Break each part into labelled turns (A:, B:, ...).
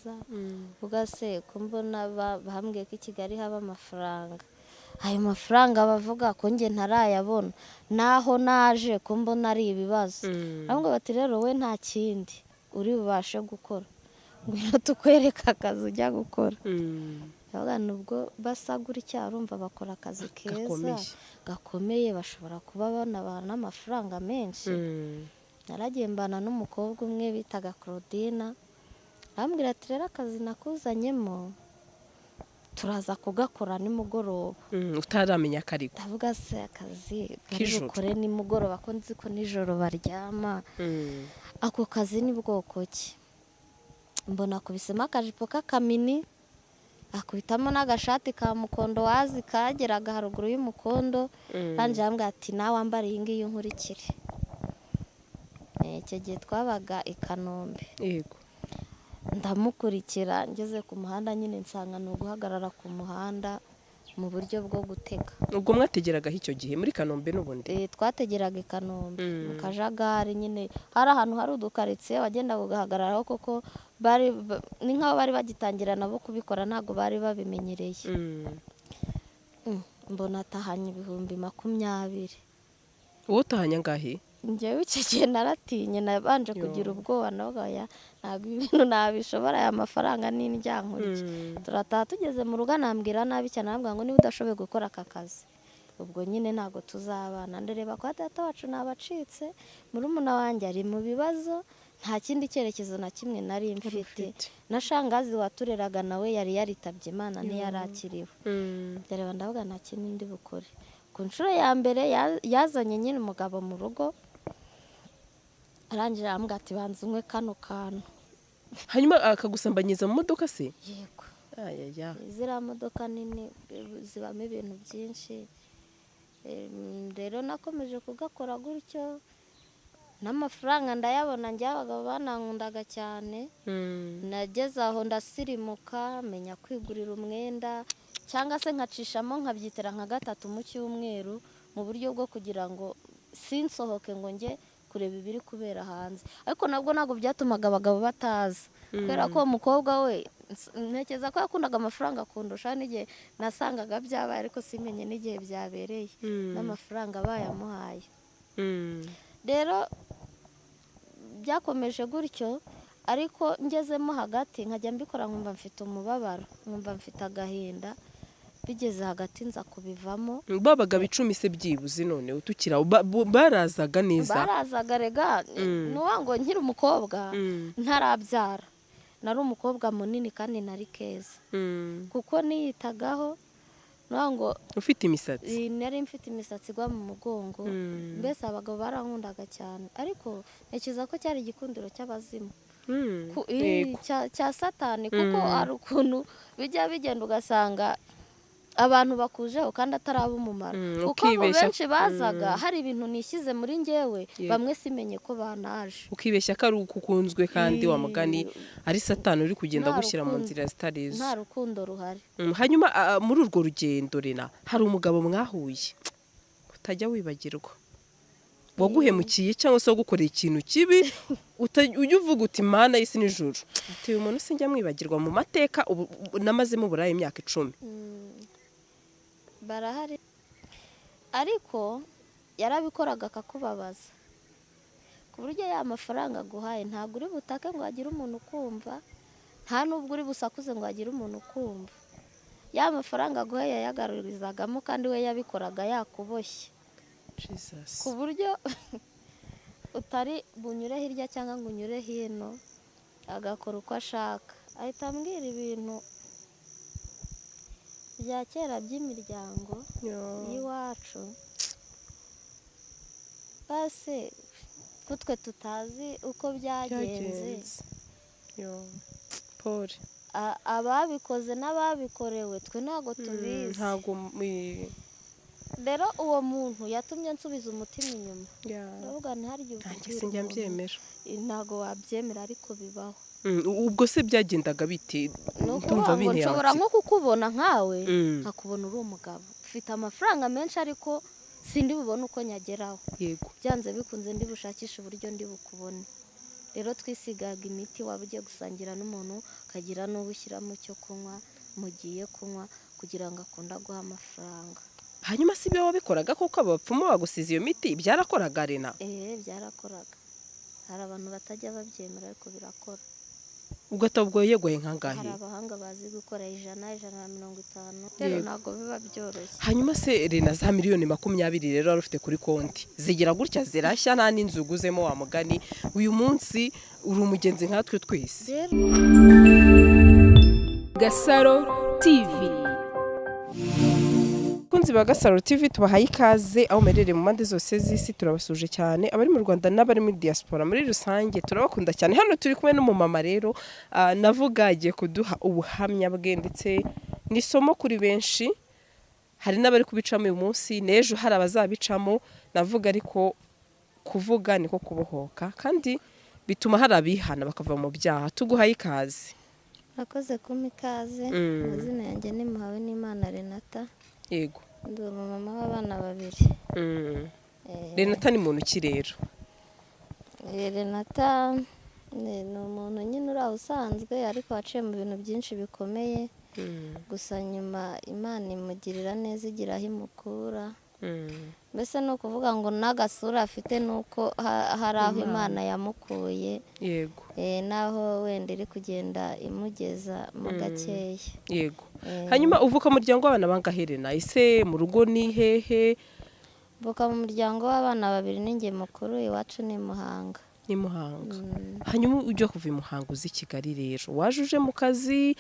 A: neza. Ubwo se ko mbona bambwiye ko i Kigali haba amafaranga, ayo mafaranga bavuga ko njye ntarayabona, naho naje ko mbona ari ibibazo? Ahubwo bati: "Rero we nta kindi uri bubashe gukora, ngwino tukwereke akazi ujya gukora." Ndavuga nti ubwo basa gutya, urumva bakora akazi keza,
B: gakomeye.
A: Gakomeye, bashobora kuba banabaha n'amafaranga menshi. Naragiye mbana n'umukobwa umwe bitaga Claudine, arambwira ati: "Rero akazi nakuzanyemo turaza kugakora nimugoroba."
B: Utaramenya akariko.
A: Ndavuga: "Se akazi bari
B: K'ijoro.
A: bukore nimugoroba, ko nzi ko nijoro baryama, ako kazi ni bwoko ki?" Mbona akubisemo akajipo k'akamini, akubitamo n'agashati ka mukondo wazi kageraga haruguru y'umukondo. Arangije arambwira ati: "Nawe wambara iyi ngiyi unkurikire." Icyo gihe twabaga i Kanombe. Ndamukurikira, ngeze ku muhanda nyine nsanga ni uguhagarara ku muhanda mu buryo bwo gutega.
B: Ubwo mwategeragaho icyo gihe muri Kanombe n'ubundi?
A: Twategeraga i Kanombe mu kajagari nyine, hari ahantu hari udukaritsiye wagendaga ugahagararaho, kuko bari ni nk'aho bari bagitangira nabo kubikora, ntabwo bari babimenyereye. Mbona atahanye 20,000.
B: Wowe utahanye angahe?
A: Njyewe icyo gihe naratinye, nabanje kugira ubwoba, navuga: "Oya, ntabwo ibi bintu nabishobora, aya mafaranga ni indyankurye." Turataha, tugeze mu rugo anambwira nabi cyane, arambwira ngo: "Niba udashoboye gukora aka kazi, ubwo nyine ntabwo tuzabana." Ndareba kwa data wacu nabacitse, murumuna wanjye ari mu bibazo, nta kindi cyerekezo na kimwe nari mfite.
B: Ufite.
A: Na shangazi watureraga nawe yari yaritabye Imana, ntiyari akiriho. Ndareba ndavuga: "Nta kindi ndi bukore." Ku nshuro ya mbere yazanye nyine umugabo mu rugo, arangije arambwira ati: "Banza unywe kano kantu."
B: Hanyuma akagusambanyiza mu modoka se?
A: Yego.
B: Ayaya.
A: Ziriya modoka nini zibamo ibintu byinshi. Rero nakomeje kugakora gutyo n'amafaranga ndayabona. Njye abagabo banankundaga cyane. Nageze aho ndasirimuka, menya kwigurira umwenda cyangwa se nkacishamo nkabyitira nka gatatu mu cyumweru, mu buryo bwo kugira ngo sinsohoke ngo njye kureba ibiri kubera hanze. Ariko nabwo ntabwo byatumaga abagabo bataza, kubera ko uwo mukobwa we ntekereza ko yakundaga amafaranga kundusha. N'igihe nasangaga byabaye ariko simenye n'igihe byabereye n'amafaranga bayamuhaye. Rero byakomeje gutyo, ariko ngezemo hagati nkajya mbikora nkumva mfite umubabaro, nkumva mfite agahinda. Bigeze hagati nza kubivamo.
B: Babaga 10 se byibuze? None tukiri aho, barazaga neza?
A: Barazaga rega. Nuwa ngo nkiri umukobwa, ntarabyara, nari umukobwa munini kandi nari keza, kuko niyitagaho, nuwa ngo
B: Ufite imisatsi.
A: Nari mfite imisatsi igwa mu mugongo. Mbese abagabo barankundaga cyane, ariko ntekereza ko cyari igikundiro cy'abazimu, cya Satani, kuko hari ukuntu bijya bigenda ugasanga abantu bakujeho kandi atari ab'umumaro, kuko abo
B: Ukibeshya.
A: benshi bazaga hari ibintu nishyize muri njyewe, bamwe simenye ko banaje.
B: Ukibeshya ko ari uko ukunzwe, kandi wa mugani ari Satani uri kugenda
A: Nta
B: agushyira mu
A: rukundo.
B: nzira zitari izo.
A: Nta rukundo ruhari.
B: Hanyuma muri urwo rugendo, Rena, hari umugabo mwahuye utajya wibagirwa, waguhemukiye cyangwa se wagukoreye ikintu kibi, ujya uvuga uti: "Mana y'isi n'ijuru," ati: "Uyu muntu sinjya mwibagirwa mu mateka ubu namazemo uburaya imyaka 10"?
A: Barahari, ariko yarabikoraga akakubabaza, ku buryo ya mafaranga aguhaye ntabwo uri butake ngo hagire umuntu ukumva, nta n'ubwo uri busakuze ngo hagire umuntu ukumva. Ya mafaranga aguhaye yayagarurizagamo, kandi we yabikoraga yakuboshye,
B: Jesus.
A: ku buryo utari bunyure hirya cyangwa ngo unyure hino, agakora uko ashaka. Ahita ambwira ibintu bya kera by'imiryango y'iwacu, base ko twe tutazi uko byagenze.
B: Byagenze. Yo. Pole.
A: Ababikoze n'ababikorewe twe ntabwo tubizi.
B: Ntabwo
A: Rero uwo muntu yatumye nsubiza umutima inyuma, ndavuga nti harya
B: Nanjye
A: ubwira
B: sinjya
A: umuntu,
B: mbyemera.
A: Ntabwo wabyemera, ariko bibaho.
B: Ubwo se byagendaga bite?
A: Ni
B: Ndumva
A: ukuvuga ngo
B: binteye
A: nshobora
B: amatsiko.
A: nko kukubona nkawe, nkakubona uri umugabo ufite amafaranga menshi, ariko sindi bubone uko nyageraho. Byanze bikunze ndi bushakishe uburyo ndi bukubone. Rero twisigaga imiti, waba ugiye gusangira n'umuntu ukagira n'uwo ushyiramo cyo kunywa mugiye kunywa kugira ngo akunde aguhe amafaranga.
B: Hanyuma si ibyo wabikoraga koko? Abapfumu bagusize iyo miti byarakoraga, Rena?
A: Eee, byarakoraga. Hari abantu batajya babyemera, ariko birakora.
B: Ugahita ubwo yegoye nkangahe?
A: Hari abahanga bazi gukora 100, 150, rero ntabwo biba byoroshye.
B: Hanyuma se Rena, za miliyoni 20 rero wari ufite kuri konti zigira gutya zirashya, nta n'inzu uguzemo, wa mugani uyu munsi uri umugenzi nkatwe twese.
A: Rero
C: Gasaro TV.
B: Abakunzi ba Gasaro TV, tubahaye ikaze aho muherereye mu mpande zose z'isi. Turabasuje cyane, abari mu Rwanda n'abari muri diaspora muri rusange, turabakunda cyane. Hano turi kumwe n'umumama rero, navuga agiye kuduha ubuhamya bwe, ndetse ni isomo kuri benshi. Hari n'abari kubicamo uyu munsi, n'ejo hari abazabicamo. Navuga ariko kuvuga niko kubohoka, kandi bituma hari abihana bakava mu byaha. Tuguhaye ikaze.
A: Murakoze kumpa ikaze. Amazina yanjye ni Muhawe n'Imana Renata. Ndi umumama w'abana babiri.
B: Renata ni muntu ki rero?
A: Renata ni umuntu nyine uri aho usanzwe, ariko waciye mu bintu byinshi bikomeye. Gusa nyuma Imana imugirira neza, igira aho imukura. Mbese ni ukuvuga ngo n'agasura afite ni uko hari aho Imana yamukuye. N'aho wenda iri kugenda imugeza mu gakeya.
B: Hanyuma uvuka mu muryango w'abana bangahe, Rena? Ese mu rugo ni hehe?
A: Mvuka mu muryango w'abana babiri, ninjye mukuru. Iwacu ni Muhanga.
B: Ni Muhanga. Hanyuma ujya kuva i Muhanga uza i Kigali rero, waje uje mu kazi,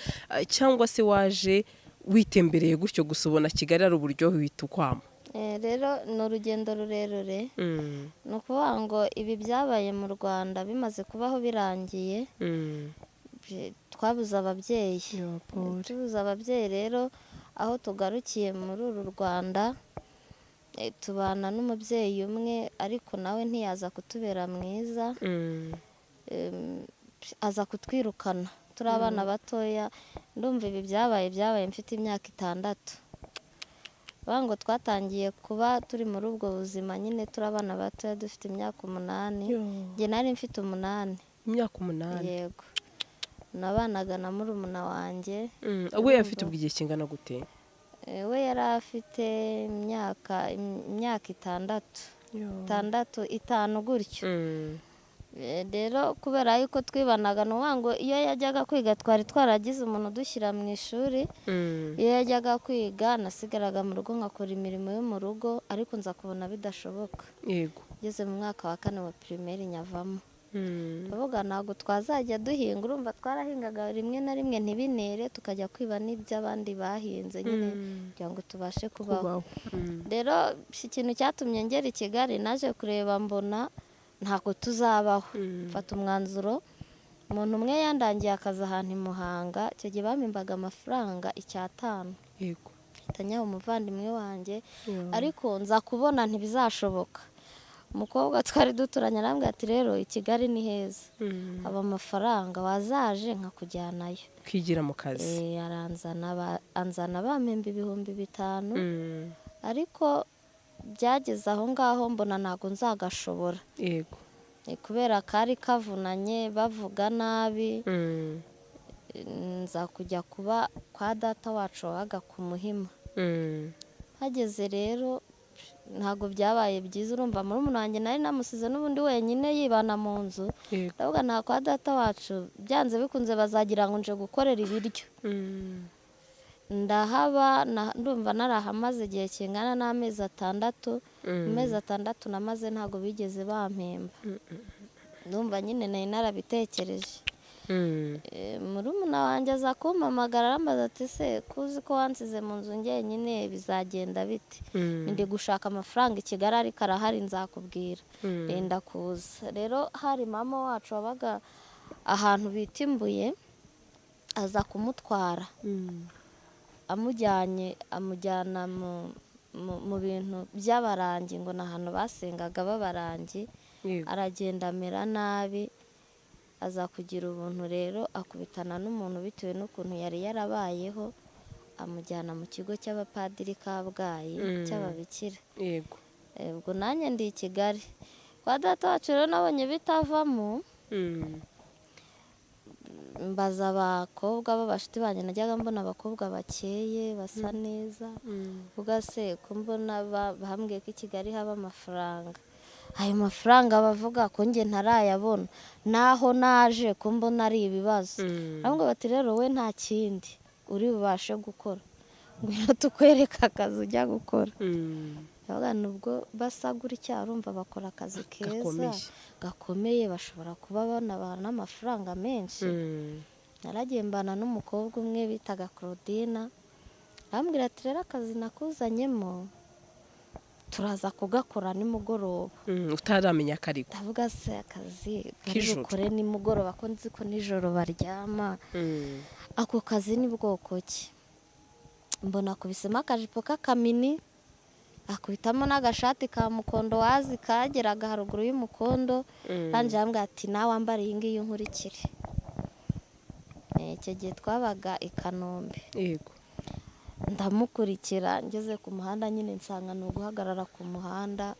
B: cyangwa se waje witembereye gutyo gusa, ubona Kigali ari uburyohe uhita ukwama?
A: Rero ni urugendo rurerure. Ni ukuvuga ngo ibi byabaye mu Rwanda bimaze kubaho birangiye, twabuze ababyeyi.
B: Yo, pole.
A: Tubuze ababyeyi rero, aho tugarukiye muri uru Rwanda, tubana n'umubyeyi umwe, ariko nawe ntiyaza kutubera mwiza. Aza kutwirukana turi abana batoya. Ndumva ibi byabaye mfite imyaka 6. Bavuga ngo twatangiye kuba turi muri ubwo buzima nyine turi abana batoya, dufite imyaka 8.
B: Yo.
A: Njye nari mfite 8.
B: Imyaka 8?
A: Yego, nabanaga na murumuna wanjye.
B: We afite ubwo igihe kingana gute?
A: We yari afite imyaka 6, 6, 5 gutyo. Rero kubera yuko twibanaga, ni ukuvuga ngo iyo yajyaga kwiga, twari twaragize umuntu udushyira mu ishuri. Iyo yajyaga kwiga nasigaraga mu rugo nkakora imirimo yo mu rugo, ariko nza kubona bidashoboka. Ngeze mu mwaka wa kane wa primaire nyavamo. Ndavuga ntabwo twazajya duhinga. Urumva twarahingaga rimwe na rimwe ntibinere, tukajya kwiba n'iby'abandi bahinze nyine kugira ngo tubashe kubaho.
B: Kubaho.
A: Rero ikintu cyatumye ngera i Kigali, naje kureba mbona ntabwo tuzabaho. Mfata umwanzuro. Umuntu umwe yandangiye akazi ahantu i Muhanga, icyo gihe bampembaga amafaranga 500. Mpita nyaha umuvandimwe wanjye. Ariko nza kubona ntibizashoboka. Umukobwa twari duturanye arambwira ati: "Rero i Kigali ni heza, haba amafaranga, wazaje nkakujyanayo."
B: Kwigira mu kazi.
A: Aranzana, anzana bampemba 5000. Ariko byageze aho ngaho mbona ntabwo nzagashobora. Kubera kari kavunanye, bavuga nabi. Nza kujya kuba kwa data wacu wabaga ku Muhima. Hageze rero ntabwo byabaye byiza. Urumva murumuna wanjye nari namusize n'ubundi wenyine yibana mu nzu. Ndavuga nta kwa data wacu, byanze bikunze bazagira ngo nje gukorera ibiryo. Ndahaba, ndumva narahamaze igihe kingana n'amezi 6. Mu mezi 6 namaze ntabwo bigeze bampemba. Ndumva nyine nari narabitekereje. Murumuna wanjye aza kumpamagara, arambaza ati: "Se ko uzi ko wansize mu nzu njyenyine, bizagenda bite?" Ndi gushaka amafaranga i Kigali, ariko arahari, nzakubwira. Renda kuza rero, hari mama wacu wabaga ahantu bita Imbuye, aza kumutwara. Amujyanye, amujyana mu bintu by'abarangi, ngo ni ahantu basengaga b'abarangi. Aragenda amera nabi, aza kugira ubuntu rero akubitana n'umuntu bitewe n'ukuntu yari yarabayeho, amujyana mu kigo cy'abapadiri Kabgayi, cy'ababikira. Ubwo nanjye ndi i Kigali kwa data wacu rero, nabonye bitavamo. Mbaza abakobwa b'abashuti banjye, najyaga mbona abakobwa bakeye basa neza, ubwo se ko mbona bambwiye ko i Kigali haba amafaranga, ayo mafaranga bavuga ko njye ntarayabona, naho naje ko mbona ari ibibazo. Ahubwo bati rero we nta kindi uri bubashe gukora, ngwino tukwereke akazi ujya gukora. Ndavuga nti ubwo basa gutya urumva bakora akazi keza
B: Gakomeye.
A: gakomeye, bashobora kuba banabaha n'amafaranga menshi. Naragiye mbana n'umukobwa umwe bitaga Claudine, arambwira ati rero akazi nakuzanyemo turaza kugakora nimugoroba.
B: Utaramenya akariko.
A: Ndavuga se akazi bari
B: K'ijoro.
A: bukore nimugoroba, ko nzi ko nijoro baryama, ako kazi ni bwoko ki? Mbona akubisemo akajipo k'akamini, akubitamo n'agashati ka mukondo wazi kageraga haruguru y'umukondo, arangije arambwira ati nawe wambara iyi ngiyi unkurikire. Icyo gihe twabaga i Kanombe. Ndamukurikira, ngeze ku muhanda nyine nsanga ni uguhagarara ku muhanda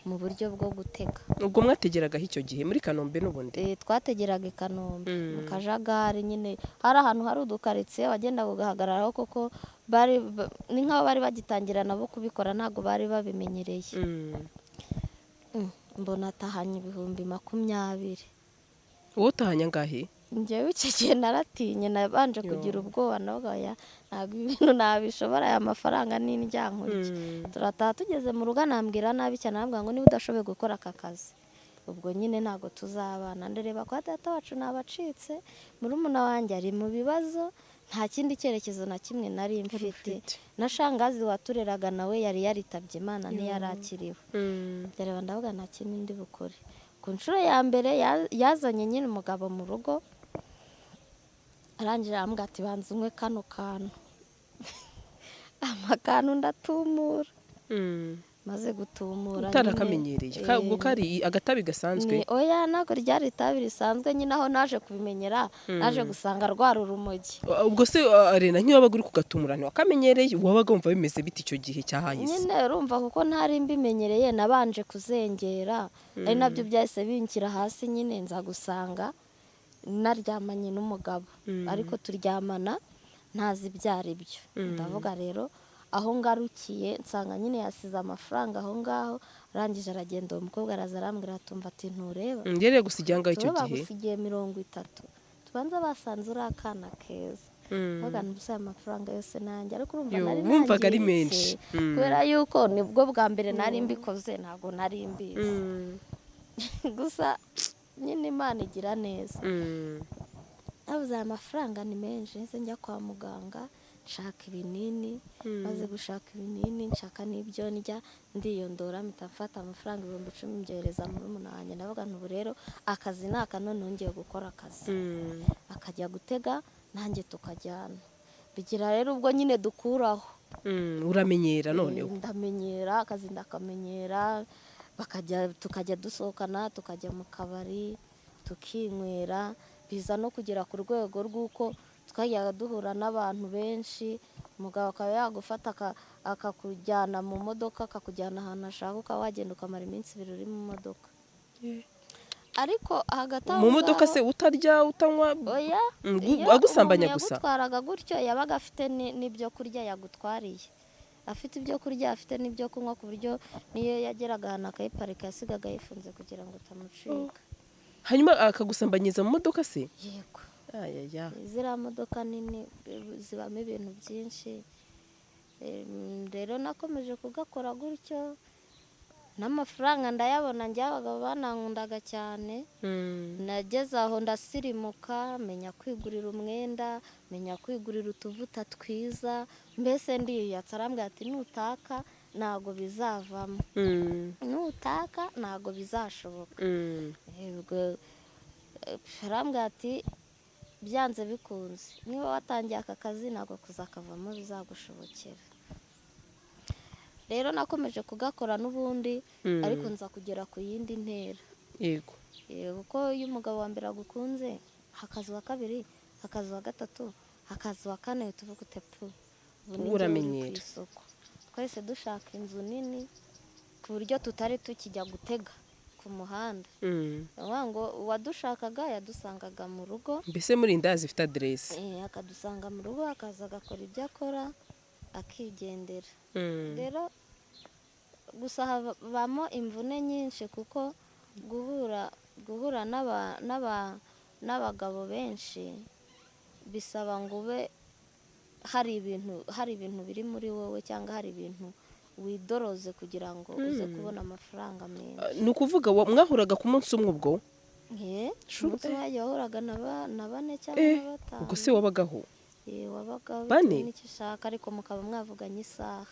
A: mu buryo bwo gutega.
B: Ubwo mwategeragaho icyo gihe muri Kanombe n'ubundi?
A: Twategeraga i Kanombe mu kajagari nyine, hari ahantu hari udukaritsiye wagendaga ugahagararaho, kuko bari ni nk'aho bari bagitangira nabo kubikora, ntabwo bari babimenyereye. Mbona atahanye 20,000.
B: Wowe utahanye angahe?
A: Njyewe icyo gihe naratinye, nabanje kugira ubwoba, navuga oya ntabwo ibintu nabishobora, aya mafaranga ni indyankurye. Turataha, tugeze mu rugo anambwira nabi cyane, arambwira ngo niba udashoboye gukora aka kazi ubwo nyine ntabwo tuzabana. Ndareba kwa data wacu nabacitse, murumuna wanjye ari mu bibazo, nta kindi cyerekezo na kimwe nari mfite,
B: ufite.
A: Na shangazi watureraga nawe yari yaritabye Imana, ntiyari ndareba ndavuga nta kindi ndi bukore. Ku nshuro ya mbere yazanye nyine umugabo mu rugo, arangije arambwira ati banza unywe kano kantu, amakantu ndatumura, maze gutumura nyine,
B: Utarakamenyereye. Ubwo kari agatabi gasanzwe?
A: Oya, ntabwo ryari itabi risanzwe nyine, aho naje kubimenyera naje gusanga rwara urumogi.
B: Ubwo se Rena, nk'iyo wabaga uri kugatumura ntiwakamenyereye, wabaga wumva bimeze bite icyo gihe cyahahise?
A: Nyine urumva kuko ntari mbimenyereye, nabanje kuzengera, ari nabyo byahise binshyira hasi nyine, nza gusanga naryamanye n'umugabo, ariko turyamana ntazi ibyo ari byo. Ndavuga rero aho ngarukiye nsanga nyine yasize amafaranga aho ngaho, arangije aragenda. Uwo mukobwa araza arambwira atumva ati ntureba
B: Yari yagusigiye angahe icyo
A: tuba
B: gihe?
A: Bagusigiye 30, tubanza basanze uri akana keza. Ndavuga nti ubusa aya mafaranga yose nanjye, ariko urumva
B: Yo,
A: nari
B: wumvaga ari
A: nangiritse,
B: menshi.
A: Kubera yuko nibwo bwa mbere nari mbikoze, ntabwo nari mbizi. Gusa nyine Imana igira neza. Nabuze aya mafaranga ni menshi, nahise njya kwa muganga nshaka ibinini, maze gushaka ibinini nshaka n'ibyo ndya, ndiyondora, mpita mfata amafaranga 10,000 mbyohereza murumuna wanjye. Ndavuga nti ubu rero akazi ni aka, none ngiye gukora akazi. Akajya gutega nanjye tukajyana, bigira rero ubwo nyine dukuraho.
B: Uramenyera noneho.
A: Ndamenyera akazi, ndakamenyera, bakajya tukajya dusohokana, tukajya mu kabari tukinywera, biza no kugera ku rwego rw'uko twajyaga duhura n'abantu benshi, umugabo akaba yagufata akakujyana mu modoka, akakujyana ahantu ashaka, ukaba wagenda ukamara iminsi 2 uri mu modoka. Ariko hagati aho
B: Mu modoka
A: ngaho
B: se utarya, utanywa?
A: Oya. Iyo
B: Agusambanya
A: umuntu
B: gusa?
A: yagutwaraga gutyo yabaga afite n'ibyo kurya yagutwariye, afite ibyo kurya, afite n'ibyo kunywa, ku buryo niyo yageraga ahantu akayiparika yasigaga ayifunze kugira ngo utamucika.
B: Hanyuma akagusambanyiriza mu modoka se?
A: Yego.
B: Ayaya.
A: Ziriya modoka nini zibamo ibintu byinshi. Rero nakomeje kugakora gutyo n'amafaranga ndayabona, njye abagabo banankundaga cyane. Nageze aho ndasirimuka, menya kwigurira umwenda, menya kwigurira utuvuta twiza, mbese ndiyatsa. Arambwira ati nutaka ntabwo bizavamo, nutaka ntabwo bizashoboka. Yego, arambwira ati byanze bikunze niba watangiye aka kazi ntabwo kuzakavamo bizagushobokera. Rero nakomeje kugakora n'ubundi, ariko nza kugera ku yindi ntera. Kuko iyo umugabo wa mbere agukunze, hakaza uwa kabiri, hakaza uwa gatatu, hakaza uwa kane, uhita uvuga uti pu, ubu ni njye uri ku
B: Uramenyera.
A: isoko. Twahise dushaka inzu nini ku buryo tutari tukijya gutega. ku muhanda. Ni ukuvuga ngo uwadushakaga yadusangaga mu rugo.
B: Mbese muri indaya zifite aderesi.
A: Akadusanga mu rugo, akaza agakora ibyo akora akigendera. Rero gusa habamo imvune nyinshi, kuko guhura n'abagabo benshi bisaba ngo ube hari ibintu biri muri wowe, cyangwa hari ibintu widoroze kugira ngo uze kubona amafaranga menshi.
B: Ni ukuvuga mwahuraga ku munsi umwe ubwo?
A: Umunsi umwe yagiye wahuraga na bane cyangwa na batanu.
B: Ubwo se wabagaho?
A: Wabaga
B: Bane?
A: bitewe n'icyo ushaka, ariko mukaba mwavuganye isaha.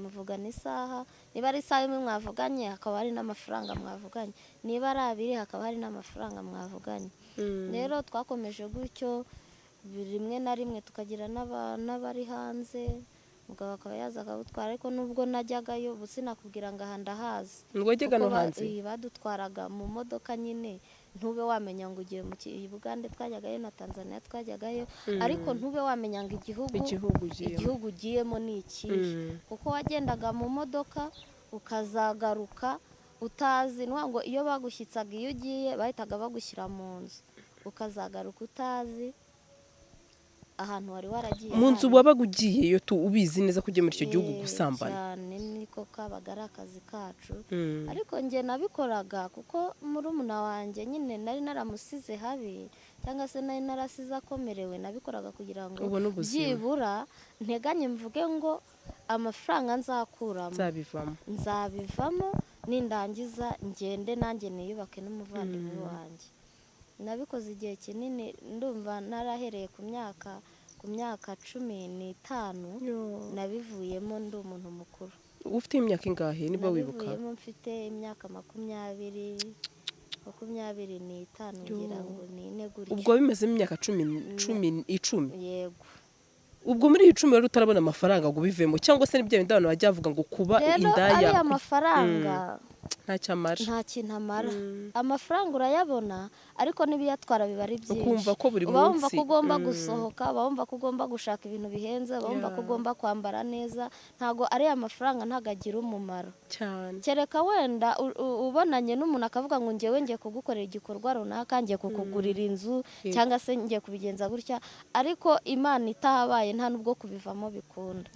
A: Muvugana isaha, niba ari isaha imwe mwavuganye hakaba hari n'amafaranga mwavuganye, niba ari abiri hakaba hari n'amafaranga mwavuganye. Rero twakomeje gutyo, rimwe na rimwe tukagira n'abari hanze, umugabo akaba yaza akagutwara. Ariko nubwo najyagayo, ubu sinakubwira ngo aha ndahazi.
B: Ngo wajyaga no
A: Kuko
B: hanze?
A: Badutwaraga mu modoka nyine, ntube wamenya ngo ugiye mu Bugande twajyagayo na Tanzania twajyagayo, ariko ntube wamenya ngo igihugu
B: Igihugu ugiyemo.
A: Igihugu ugiyemo ni ikihe, kuko wagendaga mu modoka ukazagaruka utazi. Ni ukuvuga ngo iyo bagushyitsaga iyo ugiye, bahitaga bagushyira mu nzu, ukazagaruka utazi ahantu wari waragiye
B: Mu nzu.
A: Hariho.
B: Wabaga ugiyeyo tu ubizi neza ko ugiye muri icyo gihugu gusambana?
A: Cyane, niko kabaga ari akazi kacu. Ariko njye nabikoraga kuko murumuna wanjye nyine nari naramusize habi, cyangwa se nari narasize akomerewe. Nabikoraga kugira ngo
B: Ubone ubuzima.
A: byibura nteganye mvuge ngo amafaranga nzakuramo
B: Nzabivamo.
A: nzabivamo, nindangiza ngende nanjye niyubake n'umuvandimwe wanjye. Nabikoze igihe kinini, ndumva narahereye ku myaka 15, nabivuyemo ndi umuntu mukuru.
B: Ufite imyaka ingahe niba wibuka?
A: Nabivuyemo mfite imyaka 20, 25, ngira ngo ni ine gutyo.
B: Ubwo bimezemo imyaka 10, 10, 10?
A: Yego.
B: Ubwo muri iyi 10 wari utarabona amafaranga ngo ubivemo, cyangwa se n'ibyo bindi abantu bajya bavuga ngo kuba
A: Rero
B: indaya
A: ariya mafaranga
B: ntacyo amara?
A: Nta kintu amara. Amafaranga urayabona, ariko n'ibiyatwara biba ari byinshi.
B: Ukumva ko buri
A: Uba wumva
B: munsi
A: ko ugomba gusohoka, uba wumva ko ugomba gushaka ibintu bihenze, uba wumva ko ugomba kwambara neza. Ntabwo ariya mafaranga, ntabwo agira umumaro. Kereka wenda ubonanye n'umuntu akavuga ngo ngewe ngiye kugukorera igikorwa runaka, ngiye kukugurira inzu, cyangwa se ngiye kubigenza gutya. Ariko Imana itahabaye, nta n'ubwo kubivamo bikunda.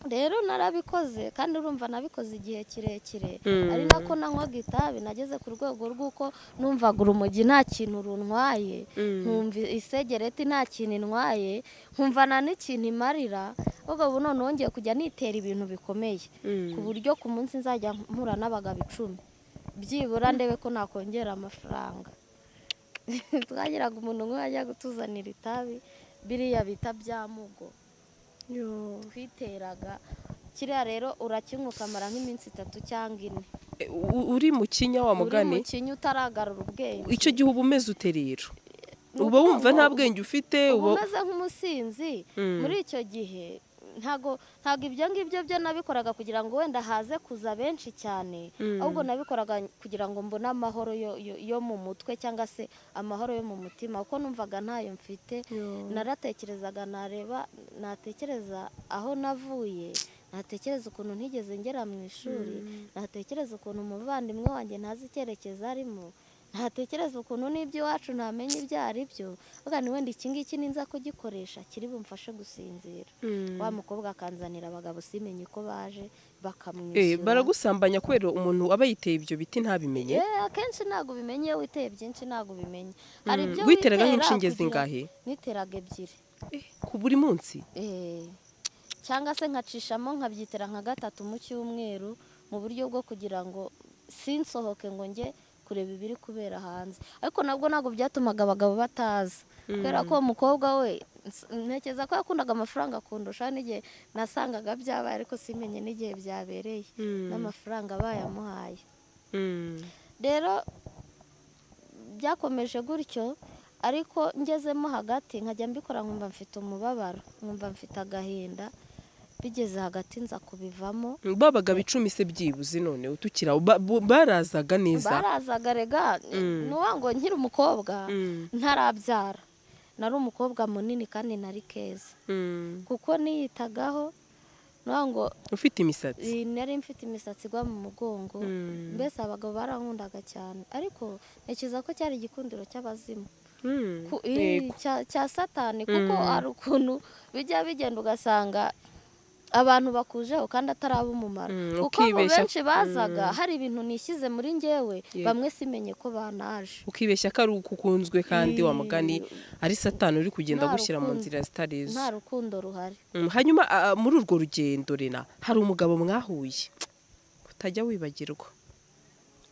A: Rero narabikoze, kandi urumva nabikoze igihe kirekire, ari nako nanywaga itabi. Nageze ku rwego rw'uko numvaga urumogi nta kintu runtwaye, nkumva isegereti nta kintu intwaye, nkumva nta n'ikintu imarira. Ahubwo ubu noneho ngiye kujya nitera ibintu bikomeye, ku buryo ku munsi nzajya mpura n'abagabo 10 byibura, ndebe ko nakongera amafaranga. Twagiraga umuntu umwe wajya kutuzanira itabi, biriya bita bya mugo twiteraga. Kiriya rero urakinywa ukamara nk'iminsi 3 cyangwa 4.
B: Uri mu kinya wa
A: Uri mu
B: mugani.
A: kinya, utaragarura ubwenge.
B: Icyo gihe uba umeze ute rero?
A: Ni
B: Uba
A: ukuvuga
B: wumva
A: ngo
B: nta bwenge ufite?
A: Uba
B: Uba
A: umeze nk'umusinzi. Muri icyo gihe ntago ibyo ngibyo byo nabikoraga kugira ngo wenda haze kuza benshi cyane, ahubwo nabikoraga kugira ngo mbone amahoro yo mu mutwe, cyangwa se amahoro yo mu mutima, kuko numvaga ntayo mfite. Naratekerezaga, nareba, natekereza aho navuye, natekereza ukuntu ntigeze ngera mu ishuri, natekereza ukuntu umuvandimwe wanjye ntazi icyerekezo arimo, ntatekereza ukuntu n'iby'iwacu ntamenya ibyo ari byo, mvuga nti wenda iki ngiki ninza kugikoresha kiri bumfashe gusinzira. Wa mukobwa akanzanira abagabo, simenye ko baje, bakamwishyura.
B: Baragusambanya kubera umuntu aba yiteye ibyo biti ntabimenye?
A: Akenshi ntabwo ubimenye. Iyo witeye byinshi ntabwo ubimenye. Hari ibyo
B: Witeraga
A: witera
B: nk'inshinge
A: kugira-
B: zingahe?
A: Niteraga ebyiri.
B: Ku buri munsi?
A: Cyangwa se nkacishamo nkabyitera nka gatatu mu cyumweru, mu buryo bwo kugira ngo sinsohoke ngo njye kureba ibiri kubera hanze. Ariko nabwo ntabwo byatumaga abagabo bataza, kubera ko uwo mukobwa we ntekereza ko yakundaga amafaranga kundusha. N'igihe nasangaga byabaye, ariko simenye n'igihe byabereye n'amafaranga bayamuhaye. Rero byakomeje gutyo, ariko ngezemo hagati nkajya mbikora nkumva mfite umubabaro, nkumva mfite agahinda. Bigeze hagati nza kubivamo.
B: Babaga 10 se byibuze? None utukira barazaga neza?
A: Barazaga rega. Nuwa ngo nkiri umukobwa, ntarabyara, nari umukobwa munini kandi nari keza, kuko niyitagaho. Nukuvuga ngo
B: Ufite imisatsi.
A: Nari mfite imisatsi igwa mu mugongo. Mbese abagabo barankundaga cyane, ariko ntekereza ko cyari igikundiro cy'abazimu, cya satani, kuko hari ukuntu bijya bigenda ugasanga abantu bakujeho kandi atari ab'umumaro, kuko abo
B: Ukibeshya.
A: benshi bazaga hari ibintu nishyize muri njyewe, bamwe simenye ko banaje.
B: Ukibeshya ko ari uko ukunzwe, kandi wa mugani ari satani uri kugenda
A: Nta
B: agushyira mu
A: rukundo.
B: nzira zitari izo.
A: Nta rukundo ruhari.
B: Hanyuma muri urwo rugendo, Rena, hari umugabo mwahuye utajya wibagirwa,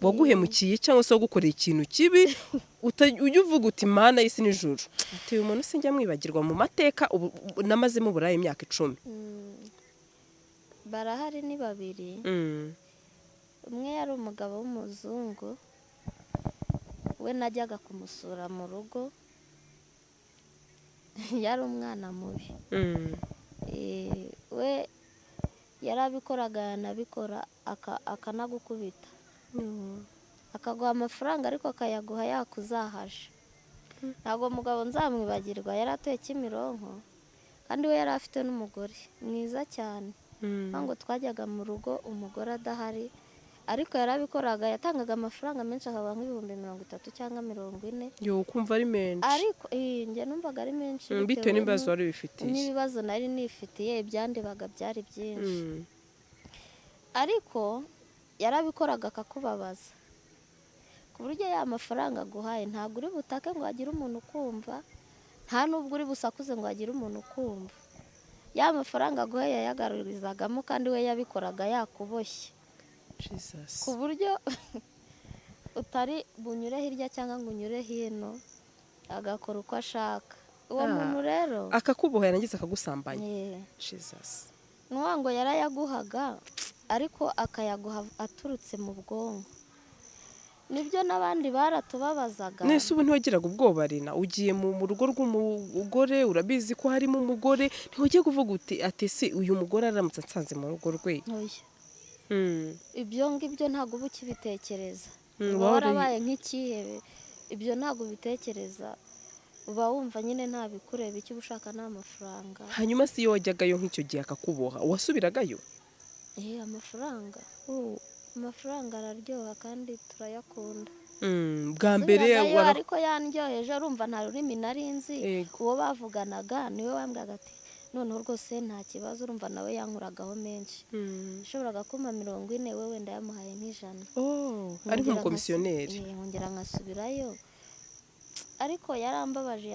B: waguhemukiye cyangwa se wagukoreye ikintu kibi, ujya uvuga uti: "Mana y'isi n'ijuru," ati: "Uyu muntu sinjya mwibagirwa mu mateka ubu namazemo uburaya imyaka 10."
A: Barahari, ni babiri. Umwe yari umugabo w'umuzungu, we najyaga kumusura mu rugo, yari umwana mubi. We yarabikoraga, yanabikora akanagukubita, akaguha amafaranga ariko akayaguha yakuzahaje. Ntabwo mugabo nzamwibagirwa. Yari atuye Kimironko, kandi we yari afite n'umugore mwiza cyane. Ngo twajyaga mu rugo umugore adahari, ariko yarabikoraga, yatangaga amafaranga menshi, akaba nk'30,000 cyangwa 40.
B: Yo, ukumva ari menshi.
A: Ariko njye numvaga ari menshi.
B: Bitewe n'ibibazo wari wifitiye.
A: N'ibibazo nari nifitiye, ibyandebaga byari byinshi. Ariko yarabikoraga akakubabaza, ku buryo ya mafaranga aguhaye ntabwo uri butake ngo hagire umuntu ukumva, nta n'ubwo uri busakuze ngo hagire umuntu ukumva. Ya mafaranga aguhaye yayagarurizagamo, kandi we yabikoraga yakuboshye,
B: Jesus.
A: ku buryo utari bunyure hirya cyangwa ngo unyure hino, agakora uko ashaka uwo muntu rero.
B: Akakuboha, yarangiza akagusambanya. Jesus.
A: Ni ukuvuga ngo yarayaguhaga, ariko akayaguha aturutse mu bwonko. Nibyo, n'abandi baratubabazaga.
B: Nese ubu ntiwagiraga ubwoba, Rena? Ugiye mu rugo rw'umugore, urabizi ko harimo umugore, ntiwagiye kuvuga uti ati: "Se uyu mugore aramutse ansanze mu rugo rwe?"
A: Oya. Ibyo ngibyo ntabwo uba ukibitekereza. Uba
B: uba
A: warabaye nk'ikihebe, ibyo ntabwo ubitekereza, uba wumva nyine nta bikureba, icyo uba ushaka ni amafaranga.
B: Hanyuma si iyo wajyagayo nk'icyo gihe akakuboha, wasubiragayo?
A: Amafaranga, amafaranga araryoha kandi turayakunda.
B: Bwa mbere
A: Nsubiragayo, ariko yandyoheje, urumva nta rurimi nari nzi. Uwo bavuganaga niwe wambwiraga ati: "Noneho rwose nta kibazo." Urumva nawe yankuragaho menshi. Yashoboraga kumpa 40, we wenda yamuhaye nk'100.
B: Oh, ari
A: Nkongera
B: nk'umukomisiyoneri.
A: Nkongera nkasubirayo, ariko yarambabaje.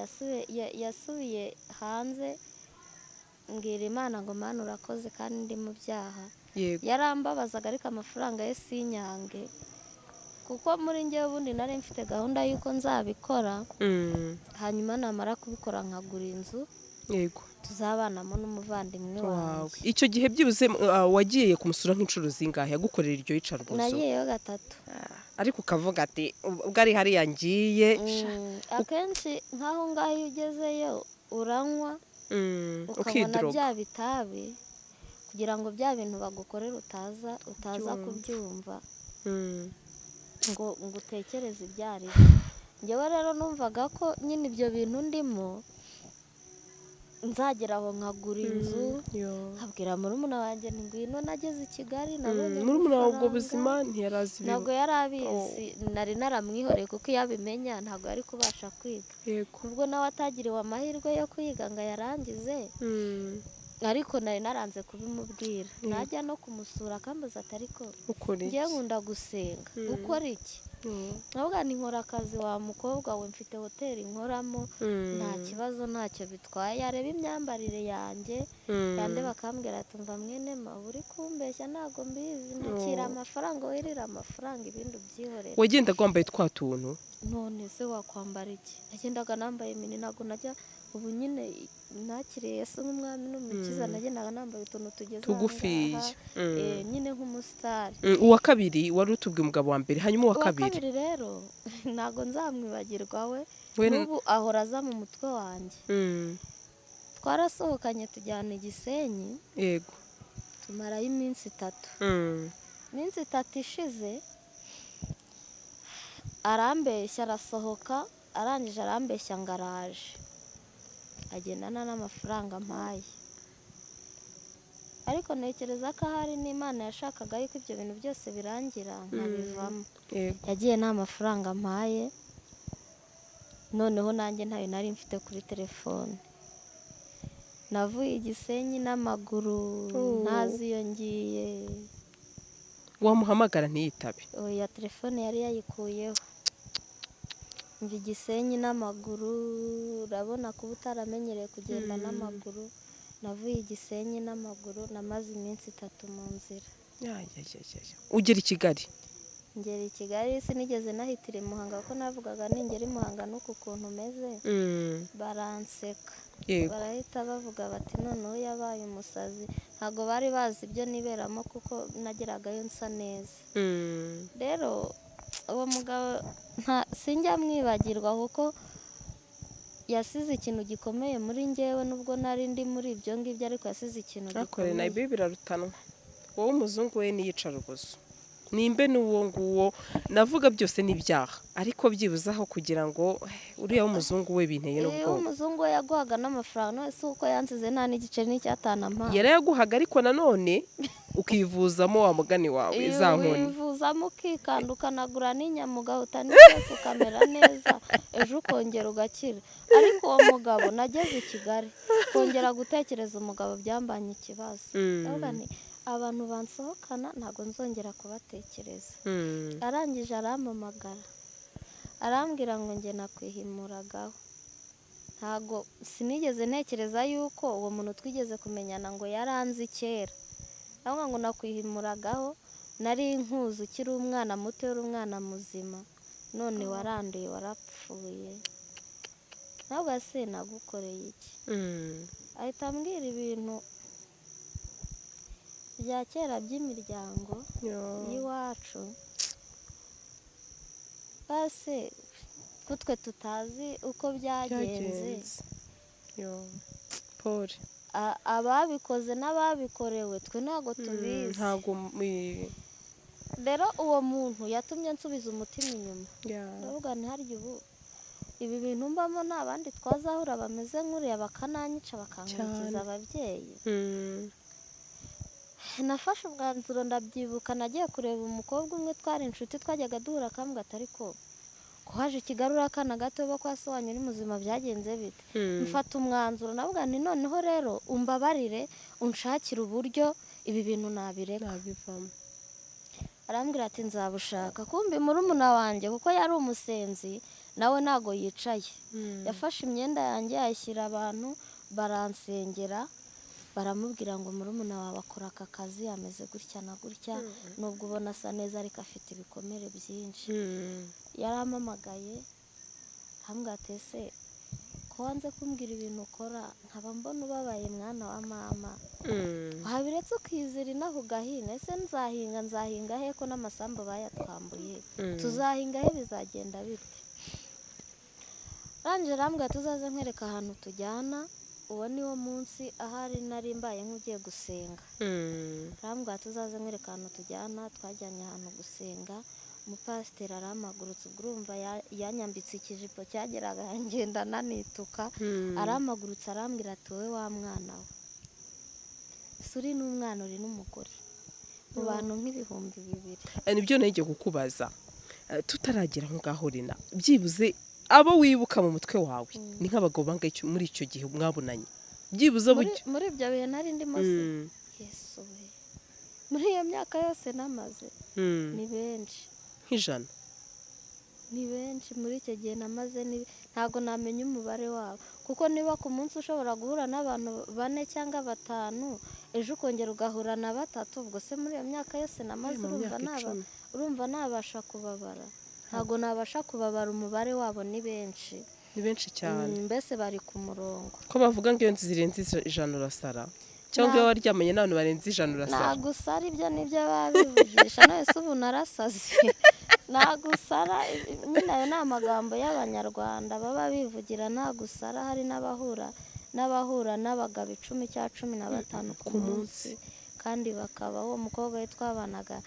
A: Yasubiye hanze, mbwira Imana ngo: "Mana, urakoze kandi ndi mu byaha." Yarambabazaga, ariko amafaranga ye sinyange, kuko muri njyewe ubundi nari mfite gahunda y'uko nzabikora, hanyuma namara kubikora nkagura inzu tuzabanamo n'umuvandimwe
B: wawe.
A: wanjye.
B: Icyo gihe byibuze wagiye kumusura nk'inshuro zingahe yagukorera iryo yicarubozo?
A: Nagiyeyo gatatu.
B: Ariko ukavuga ati: "Ubwo ari hariya ngiye."
A: Akenshi nk'aho ngaho iyo ugezeyo uranywa, ukabona
B: Ukidroga.
A: bya bitabi, kugira ngo bya bintu bagukorera utaza
B: Kubyumva.
A: kubyumva ngo utekereze ibyo ari byo. Njyewe rero numvaga ko nyine ibyo bintu ndimo nzagera aho nkagura inzu, nkabwira murumuna wanjye nti: "Ngwino, nageze i Kigali, nabonye
B: Murumuna wawe ubwo
A: amafaranga."
B: buzima ntiyarazi?
A: Ntabwo yari abizi, nari naramwihoreye, kuko iyo abimenya ntabwo yari kubasha kwiga. Ubwo nawe atagiriwe amahirwe yo kwiga ngo ayarangize, ariko nari naranze kubimubwira. Najya no kumusura akambaza ati: "Ariko
B: Ukora iki?
A: ngiye nkunda gusenga, ukora iki?" Nkavuga nti: "Nkora akazi wa mukobwa we, mfite hoteli nkoramo, nta kibazo, ntacyo bitwaye." Yareba imyambarire yanjye, yande bakambwira ati: "Mva mwene ma, uri kumbeshya, ntabwo mbizi, ntakira amafaranga, wirira amafaranga, ibindi ubyihorere."
B: Wagendaga wambaye twa tuntu?
A: None se wakwambara iki? Nagendaga nambaye mini, ntabwo najya ubu nyine nakiriye Yesu nk'umwami n'umukiza. Nagendaga nambaye utuntu tugeze aha
B: Tugufiya.
A: ngaha, nyine nk'umusitari.
B: Uwa kabiri, wari utubwiye umugabo wa mbere, hanyuma uwa
A: Uwa
B: kabiri?
A: kabiri rero ntabwo nzamwibagirwa we. N'ubu ahora aza mu mutwe wanjye. Twarasohokanye tujyana i Gisenyi, tumarayo iminsi 3. Iminsi 3 ishize arambeshya, arasohoka, arangije arambeshya ngo araje, agendana n'amafaranga ampaye. Ariko Ariko ntekereza ko ahari n'Imana yashakaga yuko ibyo bintu byose birangira nkabivamo. Yagiye nta mafaranga mpaye, noneho nanjye ntayo nari mfite kuri telefone. Navuye i Gisenyi n'amaguru, ntazi iyo ngiye.
B: Wamuhamagara ntiyitabe?
A: Oya, telefone yari yayikuyeho. Mva i Gisenyi n'amaguru, urabona kuba utaramenyereye kugenda n'amaguru. Navuye i Gisenyi n'amaguru, namaze iminsi 3 mu nzira.
B: Ugera i Kigali?
A: Ngera i Kigali sinigeze nahitira i Muhanga, kuko navugaga ningera i Muhanga n'uku kuntu umeze baranseka. Barahita bavuga bati noneho yabaye umusazi. Ntabwo bari bazi ibyo niberamo kuko nageragayo nsa neza. Rero uwo mugabo sinjya mwibagirwa kuko yasize ikintu gikomeye muri njyewe, nubwo nari ndi muri ibyo ngibyo, ariko yasize ikintu gikomeye.
B: Nabyo birarutanwa. Wowe umuzungu we niyicarubozo nimbe n'uwo nguwo navuga byose ni ibyaha, ariko byibuze aho kugira ngo uriya w'umuzungu we binteye n'ubwoba.
A: Umuzungu we yaguhaga n'amafaranga, none se uko yansize nta n'igiceri n'icyatanu ampa.
B: Yarayaguhaga, ariko nanone ukivuzamo wa mugani wawe za nkoni.
A: Wivuzamo ukikanda, ukanagura n'inyama, ugahuta n'icyose, ukamera neza, ejo ukongera ugakira. Ariko uwo mugabo nageze i Kigali kongera gutekereza umugabo byambanye ikibazo. Ndavuga nti abantu bansohokana ntabwo nzongera kubatekereza. Arangije arampamagara arambwira ngo njye nakwihimuragaho. Ntabwo sinigeze ntekereza yuko uwo muntu twigeze kumenyana ngo yaranzi kera. Aravuga ngo nakwihimuragaho, nari nkuzi ukiri umwana muto, uri umwana muzima, none waranduye warapfuye. Ntabwo se nagukoreye iki? Ahita ambwira ibintu bya kera by'imiryango y'iwacu. Base kutwe tutazi uko byagenze.
B: Pole.
A: Ababikoze n'ababikorewe twe ntabwo tubizi. Rero uwo muntu yatumye nsubiza umutima inyuma. Ndavuga nti harya ubu ibi bintu mbamo nta bandi twazahura bameze nk'uriya bakananyica bakankurikiza ababyeyi. Nafashe umwanzuro, ndabyibuka nagiye kureba umukobwa umwe twari inshuti, twajyaga duhura, akambwira ati ariko ko haje Kigali uri akana gato bo kwa se wanyu uri muzima byagenze bite? Mfata umwanzuro navuga nti noneho rero umbabarire unshakire uburyo ibi bintu nabireka.
B: Nabivamo.
A: Arambwira ati nzabushaka. Kumbi murumuna wanjye kuko yari umusenzi nawe ntago yicaye. Yafashe imyenda yanjye ayishyira abantu baransengera, baramubwira ngo murumuna wawe akora aka kazi ameze gutya na gutya, nubwo ubona asa neza ariko afite ibikomere byinshi. Yarampamagaye arambwira ati ese ko wanze kumbwira ibintu ukora nkaba mbona ubabaye mwana wa mama, wabiretse ukizira inaha ugahinga? Ese nzahinga nzahinga he ko n'amasambu bayatwambuye? Tuzahinga he, bizagenda bite? Arangije arambwira tuzaze nkwereka ahantu tujyana. Uwo ni wo munsi ahari nari mbaye nk'ugiye gusenga. Arambwira tuzaze nkwereka ahantu tujyana. Twajyanye ahantu gusenga, umupasiteri arampagurutsa, ubwo urumva yanyambitse ikijipo cyageraga ngenda nanituka. Arampagurutsa arambwira ati wowe wa mwana we, si uri n'umwana uri n'umugore mu bantu nk'ibihumbi 2000.
B: Nibyo nagiye kukubaza tutaragera aho ngaho Rena, byibuze abo wibuka mu mutwe wawe ni nk'abagabo bangahe muri icyo gihe mwabonanye byibuze?
A: Muri ibyo bihe nari ndimo se? Yesu we, muri iyo myaka yose namaze ni benshi.
B: Nk'ijana?
A: Ni benshi muri icyo gihe namaze, ntabwo namenya umubare wabo, kuko niba ku munsi ushobora guhura n'abantu 4 cyangwa 5, ejo ukongera ugahura na 3, ubwo se muri iyo myaka yose namaze urumva nabasha kubabara? Ntabwo nabasha kubabara umubare wabo, ni benshi.
B: Ni benshi cyane.
A: Mbese bari ku murongo.
B: Ko bavuga ngo iyo zirenze 100 urasara, cyangwa iyo waryamanye n'abantu barenze 100 urasara?
A: Ntabwo usara, ibyo nibyo babivugisha. None se ubu narasaze? Ntabwo usara nyine, ayo ni amagambo y'Abanyarwanda baba bivugira. Ntabwo usara. Hari n'abahura n'abagabo 10 cyangwa 15 ku munsi, kandi bakaba uwo mukobwa we twabanaga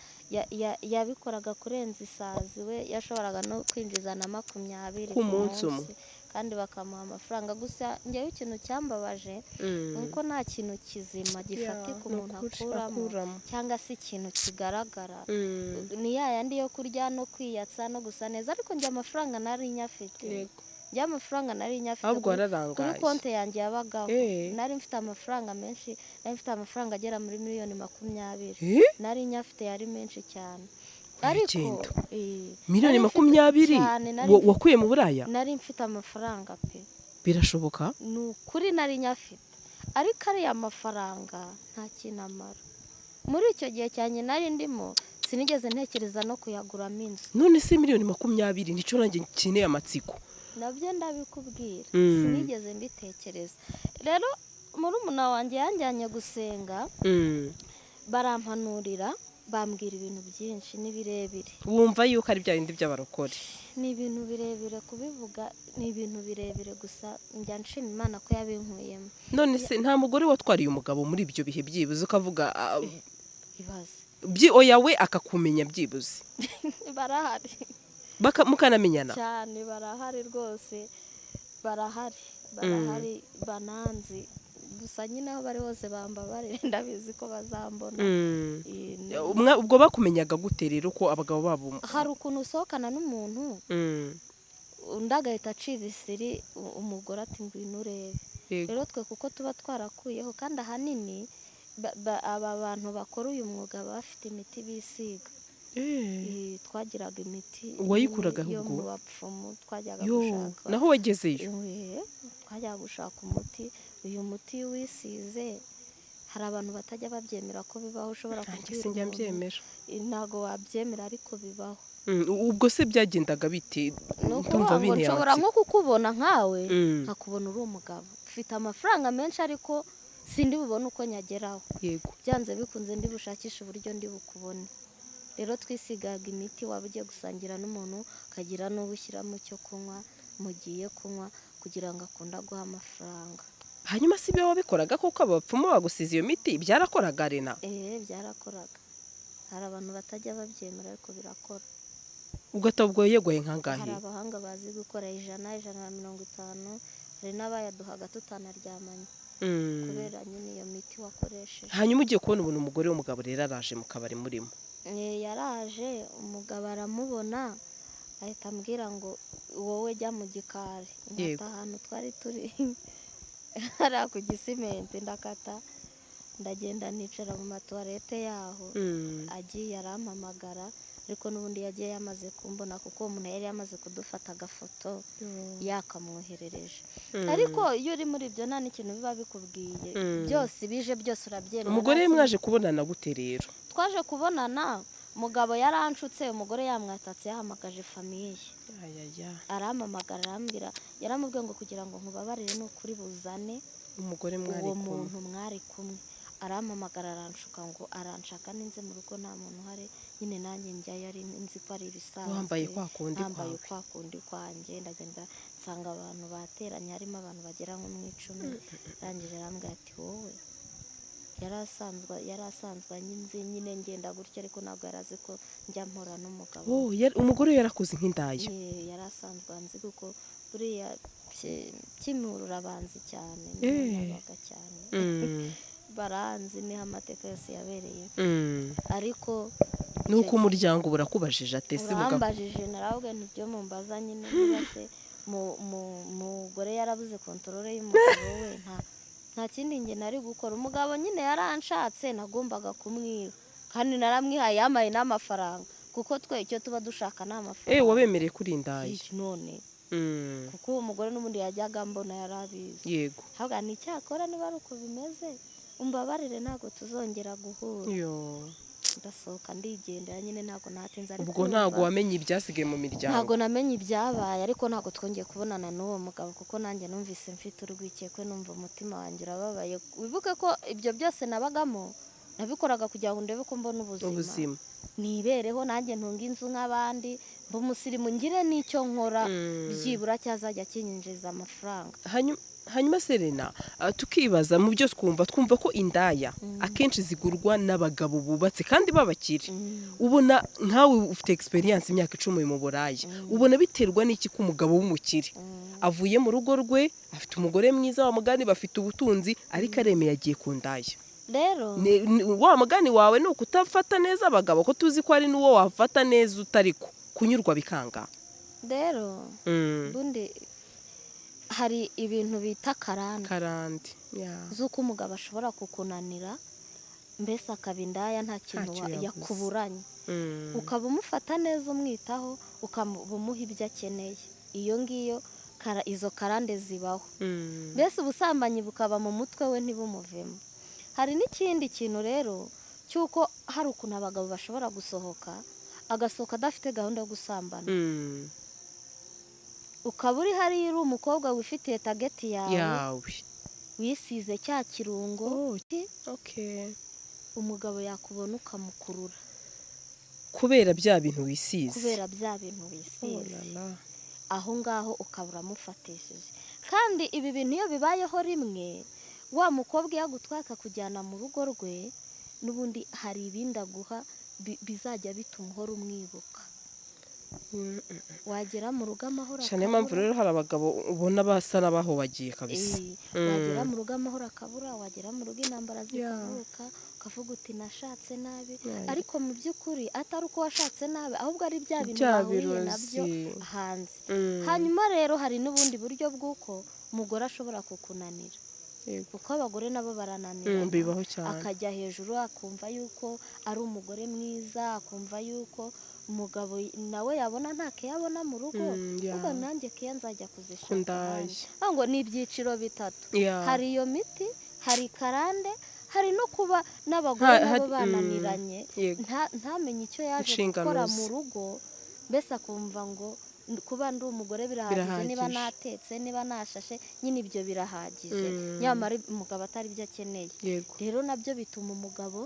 A: yabikoraga kurenza isazi, we yashoboraga no kwinjiza na 20
B: ku munsi umwe.
A: Kandi bakamuha amafaranga. Gusa njyewe ikintu cyambabaje ni uko nta kintu kizima gifatika
B: Ni
A: umuntu
B: ukuri,
A: akuramo,
B: akuramo.
A: cyangwa se ikintu kigaragara. Ni ya yandi yo kurya no kwiyatsa no gusa neza, ariko njye amafaranga nari nyafite. Njye amafaranga nari nyafite
B: Ahubwo
A: kuri
B: wararangaye.
A: konti yanjye yabagaho. Nari mfite amafaranga menshi, nari mfite amafaranga agera muri miliyoni 20. Nari nyafite, yari menshi cyane, ariko
B: Urugendo. Miliyoni
A: nari mfite
B: 20
A: cyane, nari
B: wakuye mu buraya?
A: Nari mfite amafaranga pe.
B: Birashoboka?
A: Ni ukuri nari nyafite, ariko ariya mafaranga nta kintu amara. Muri icyo gihe cyanjye nari ndimo, sinigeze ntekereza no kuyaguramo inzu.
B: None se miliyoni 20, nicyo nanjye nkeneye amatsiko.
A: Nabyo ndabikubwira. Sinigeze mbitekereza. Rero murumuna wanjye yanjyanye gusenga, barampanurira, bambwira ibintu byinshi, ni birebire.
B: Wumva yuko ari bya bindi by'abarokore.
A: Ni ibintu birebire kubivuga, ni ibintu birebire, gusa njya nshima Imana ko yabinkuyemo.
B: None se nta mugore watwariye umugabo muri ibyo bihe, byibuze ukavuga
A: Ibaze.
B: Oya, we akakumenya byibuze?
A: Barahari.
B: Mukanamenyana?
A: Cyane, barahari rwose, barahari, barahari, bananzi. Gusa nyine aho bari hose bambabarire, ndabizi ko bazambona.
B: Ubwo bakumenyaga gute rero ko abagabo babo?
A: Hari ukuntu usohokana n'umuntu, undi agahita acira isiri umugore ati: "Ngwino urebe." Rero twe kuko tuba twarakuyeho, kandi ahanini aba bantu bakora uyu mwuga baba bafite imiti bisiga. Twagiraga imiti
B: Wayikuragaho
A: yo
B: ubwo?
A: mu bapfumu twajyaga
B: Yo,
A: gushaka.
B: naho wagezeyo?
A: Twajyaga gushaka umuti. Uyu muti iyo uwisize, hari abantu batajya babyemera ko bibaho, ushobora
B: Nanjye
A: kubwira
B: sinjya
A: umuntu,
B: mbyemera.
A: Ntabwo wabyemera, ariko bibaho.
B: Ubwo se byagendaga bite?
A: Ni
B: Ndumva
A: ukuvuga ngo
B: binteye
A: nshobora
B: amatsiko.
A: nko kukubona nkawe, nkakubona uri umugabo ufite amafaranga menshi, ariko sindi bubone uko nyageraho. Byanze bikunze ndi bushakishe uburyo ndi bukubone. Rero twisigaga imiti, waba ugiye gusangira n'umuntu ukagira n'uwo ushyiramo icyo kunywa mugiye kunywa, kugira ngo akunde aguhe amafaranga.
B: Hanyuma si ibyo wabikoraga koko, abapfumu bagusize iyo miti byarakoraga, Rena?
A: Eee, byarakoraga. Hari abantu batajya babyemera, ariko birakora.
B: Ugata ubwo yegoye
A: Hari
B: nkangahe?
A: abahanga bazi gukora 100, 150, hari n'abayaduhaga tutanaryamanye, kubera nyine iyo miti wakoresheje.
B: Hanyuma ugiye kubona ubuntu umugore w'umugabo rero araje mu kabari murimo.
A: Yaraje, umugabo aramubona, ahita ambwira ngo: "Wowe jya mu gikari." Nkata ahantu twari turi hariya ku Gisimenti, ndakata ndagenda nicara mu matuwarete yaho. Agiye arampamagara, ariko n'ubundi yagiye yamaze kumbona, kuko uwo muntu yari yamaze kudufata agafoto yakamwoherereje. Ariko iyo uri muri ibyo nta n'ikintu biba bikubwiye. Byose bije byose urabyemera.
B: Umugore
A: nta kintu.
B: Mwaje kubonana gute rero?
A: Twaje kubonana, umugabo yaranshutse, umugore yamwatatse, yahamagaje famille.
B: Ayaya.
A: Arampamagara, arambwira, yaramubwiye ngo: "Kugira ngo nkubabarire ni ukuri buzane
B: Umugore mwari
A: uwo
B: kumwe."
A: muntu mwari kumwe." Arampamagara, aranshuka ngo aranshaka ninze mu rugo nta muntu uhari. Nyine nanjye njyayo, ari nzi ko ari ibisanzwe.
B: Wambaye kwa kundi
A: Nambaye
B: kwawe.
A: kwa kundi kwanjye, ndagenda nsanga abantu bateranye, harimo abantu bagera nko mu 10. Arangije arambwira ati: "Wowe." Yari asanzwe anyinzi nyine ngenda gutya, ariko ntabwo yari azi ko njya mpura n'umugabo.
B: Oh, umugore we yarakoze nk'indaya.
A: Yari asanzwe anzi, kuko buriya Kimihurura abanzi cyane, niho nabaga cyane. Baranzi, niho amateka yose yabereye. Ariko
B: Nuko umuryango burakubajije ate se mugabo?
A: Urambajije, naravuga nti: "Ibyo mumbaza nyine, niba se mugore yarabuze contrôle y'umugabo we, nta kindi njye nari gukora. Umugabo nyine yaranshatse, nagombaga kumwiba, kandi naramwihaye, yamaye n'amafaranga, kuko twe icyo tuba dushaka ni amafaranga."
B: Wabemereye kuri indaya?
A: Iki none kuko uwo mugore n'ubundi yajyaga mbona yari abizi. Ahubwo ni icyakora niba ari uko bimeze, umbabarire, ntabwo tuzongera guhura.
B: Yo.
A: Ndasohoka ndigendera nyine, ntabwo natinze, ariko
B: Ubwo ntabwo
A: urumva-
B: wamenye ibyasigaye mu miryango?
A: Ntabwo namenye ibyabaye, ariko ntabwo twongeye kubonana n'uwo mugabo, kuko nanjye numvise mfite urwikekwe, numva umutima wanjye urababaye. Wibuke ko ibyo byose nabagamo nabikoraga kugira ngo ndebe ko mbona ubuzima,
B: Ubuzima.
A: nibereho nanjye, ntunge inzu nk'abandi, mbe umusirimu, ngire n'icyo nkora byibura cyazajya kinyinjiriza amafaranga.
B: Hanyuma Serena, tukibaza mu byo twumva ko indaya akenshi zigurwa n'abagabo bubatse kandi b'abakire. Ubona nkawe ufite experience imyaka 10 mu buraya, ubona biterwa n'iki ko umugabo w'umukire Avuye mu rugo rwe, afite umugore mwiza, wa mugani bafite ubutunzi, ariko aremeye agiye ku ndaya.
A: Rero
B: Wa mugani wawe ni ukutafata neza abagabo, ko tuzi ko hari n'uwo wafata neza utari ko kunyurwa bikanga.
A: Rero ubundi hari ibintu bita karande
B: Karande, yeah.
A: z'uko umugabo ashobora kukunanira, mbese akaba indaya nta kintu
B: Ntacyo yabuze.
A: yakuburanye, ukaba umufata neza, umwitaho, ukaba umuha ibyo akeneye. Iyo ngiyo izo karande zibaho. Mbese ubusambanyi bukaba mu mutwe we, ntibumuvemo. Hari n'ikindi kintu rero cy'uko hari ukuntu abagabo bashobora gusohoka, agasohoka adafite gahunda yo gusambana, ukaba uri hariya, uri umukobwa wifitiye target yawe,
B: yawe,
A: wisize cya kirungo,
B: Oh, okay.
A: umugabo yakubona ukamukurura.
B: Kubera bya bintu wisize.
A: Kubera bya bintu
B: Oh
A: wisize.
B: la la.
A: Aho ngaho ukaba uramufatishije. Kandi ibi bintu iyo bibayeho rimwe, wa mukobwa iyo agutwaye akakujyana mu rugo rwe, n'ubundi hari ibindi aguha bizajya bituma uhora umwibuka. Wagera mu rugo amahoro
B: Cyane. Niyo mpamvu
A: akabura.
B: rero hari abagabo ubona basa n'abahobagiye kabisa.
A: Wagera mu rugo amahoro akabura, wagera mu rugo intambara zikavuka, ukavuga uti nashatse nabi, ariko mu by'ukuri atari uko washatse nabi, ahubwo ari bya bintu
B: Bya
A: bahuriye nabyo
B: birozi.
A: hanze. Hanyuma rero hari n'ubundi buryo bw'uko umugore ashobora kukunanira, kuko abagore nabo barananirana.
B: Bibaho cyane.
A: Akajya hejuru, akumva yuko ari umugore mwiza, akumva yuko umugabo nawe yabona nta keya abona mu rugo, ubwo nanjye keya nzajya kuzishaka
B: Kundaya.
A: ahandi. Aho ngo ni ibyiciro bitatu: hari iyo miti, hari karande, hari no kuba n'abagore nabo bananiranye, ntamenye icyo yaje
B: Inshingano
A: gukora
B: ze.
A: mu rugo, mbese akumva ngo kuba ndi umugore birahagije, niba
B: Birahagije.
A: natetse, niba nashashe, nyine ibyo birahagije, nyamara umugabo atari byo akeneye. Rero nabyo bituma umugabo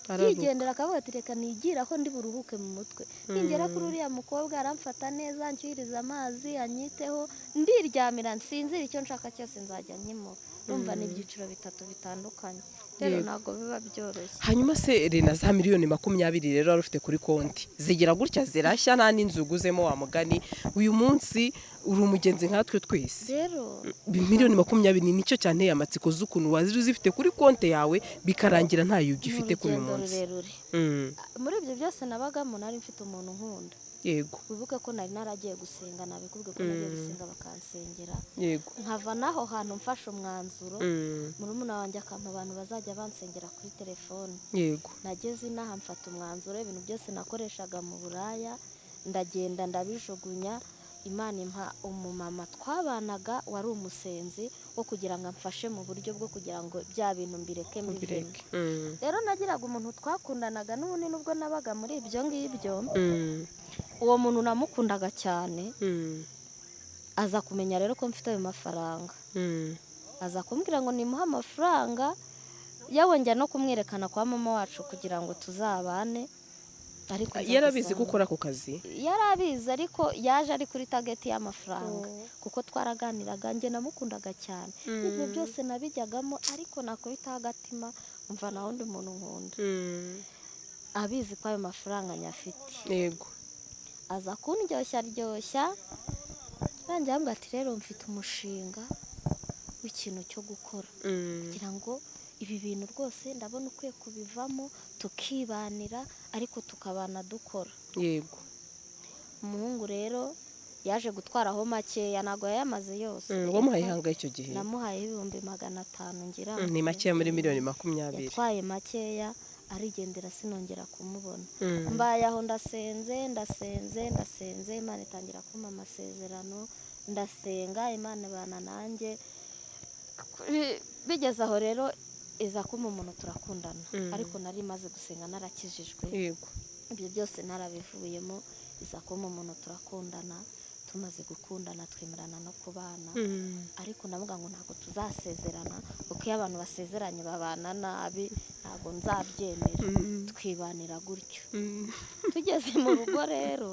B: Araruka.
A: yigendera, akavuga ati reka nigire aho ndi buruhuke mu mutwe, ningera kuri uriya mukobwa aramfata neza, anshyuhiriza amazi, anyiteho, ndiryamira nsinzire, icyo nshaka cyose nzajya nkimuha. Urumva ni ibyiciro bitatu bitandukanye rero. Ntabwo biba byoroshye.
B: Hanyuma se Rena, za miliyoni 20 rero wari ufite kuri konti zigira gutya zirashya, nta n'inzu uguzemo, wa mugani uyu munsi uri umugenzi nkatwe twese.
A: Rero
B: Miliyoni 20 nicyo cyanteye amatsiko z'ukuntu wazi uzifite kuri konti yawe, bikarangira ntayo
A: ni
B: ugifite kuri uyu
A: urugendo
B: munsi.
A: rurerure. Muri ibyo byose nabagamo, nari mfite umuntu nkunda. Wibuke ko nari naragiye gusenga, nabikubwiye ko nagiye gusenga bakansengera, nkava n'aho hantu mfashe umwanzuro, murumuna wanjye akampa abantu bazajya bansengera kuri telefone. Nageze inaha mfata umwanzuro, ibintu byose nakoreshaga mu buraya ndagenda ndabijugunya. Imana impa umumama twabanaga wari umusenzi wo kugira ngo amfashe mu buryo bwo kugira ngo bya bintu mbireke, mbivemo.
B: Ubireke.
A: Rero nagiraga umuntu twakundanaga n'ubundi nubwo nabaga muri ibyo ngibyo. Uwo muntu namukundaga cyane. Aza kumenya rero ko mfite ayo mafaranga, aza kumbwira ngo nimuhe amafaranga, yewe njya no kumwerekana kwa mama wacu kugira ngo tuzabane, ariko nza
B: Yarabizi ko
A: gusanga-
B: ukora ako kazi?
A: Yari abizi, ariko yaje ari kuri target y'amafaranga, kuko twaraganiraga. Njye namukundaga cyane, ibyo byose nabijyagamo, ariko nakubitaho agatima mva nta wundi muntu nkunda. Abizi ko ayo mafaranga nyafite. Aza kundyoshya ryoshya, rangira arambwira ati rero mfite umushinga w'ikintu cyo gukora, kugira ngo ibi bintu rwose ndabona ukwiye kubivamo, tukibanira, ariko tukabana dukora. Umuhungu rero yaje gutwaraho makeya, ntabwo yayamaze yose.
B: Wamuhaye ihanga icyo gihe?
A: Namuhaye 500,000 ngira
B: Ni
A: ngo.
B: makeya muri miliyoni 20.
A: Yatwaye makeya arigendera, sinongera kumubona. Mbaye aho ndasenze, ndasenze, ndasenze, Imana itangira kumpa amasezerano, ndasenga, Imana ibana nanjye. Bigeze aho rero iza kumpa umuntu turakundana, ariko nari maze gusenga narakijijwe, ibyo byose narabivuyemo. Iza kumpa umuntu turakundana, tumaze gukundana twemerana no kubana, ariko ndavuga ngo ntabwo tuzasezerana, kuko iyo abantu basezeranye babana nabi, ntabwo nzabyemera. Twibanira gutyo. Tugeze mu rugo rero,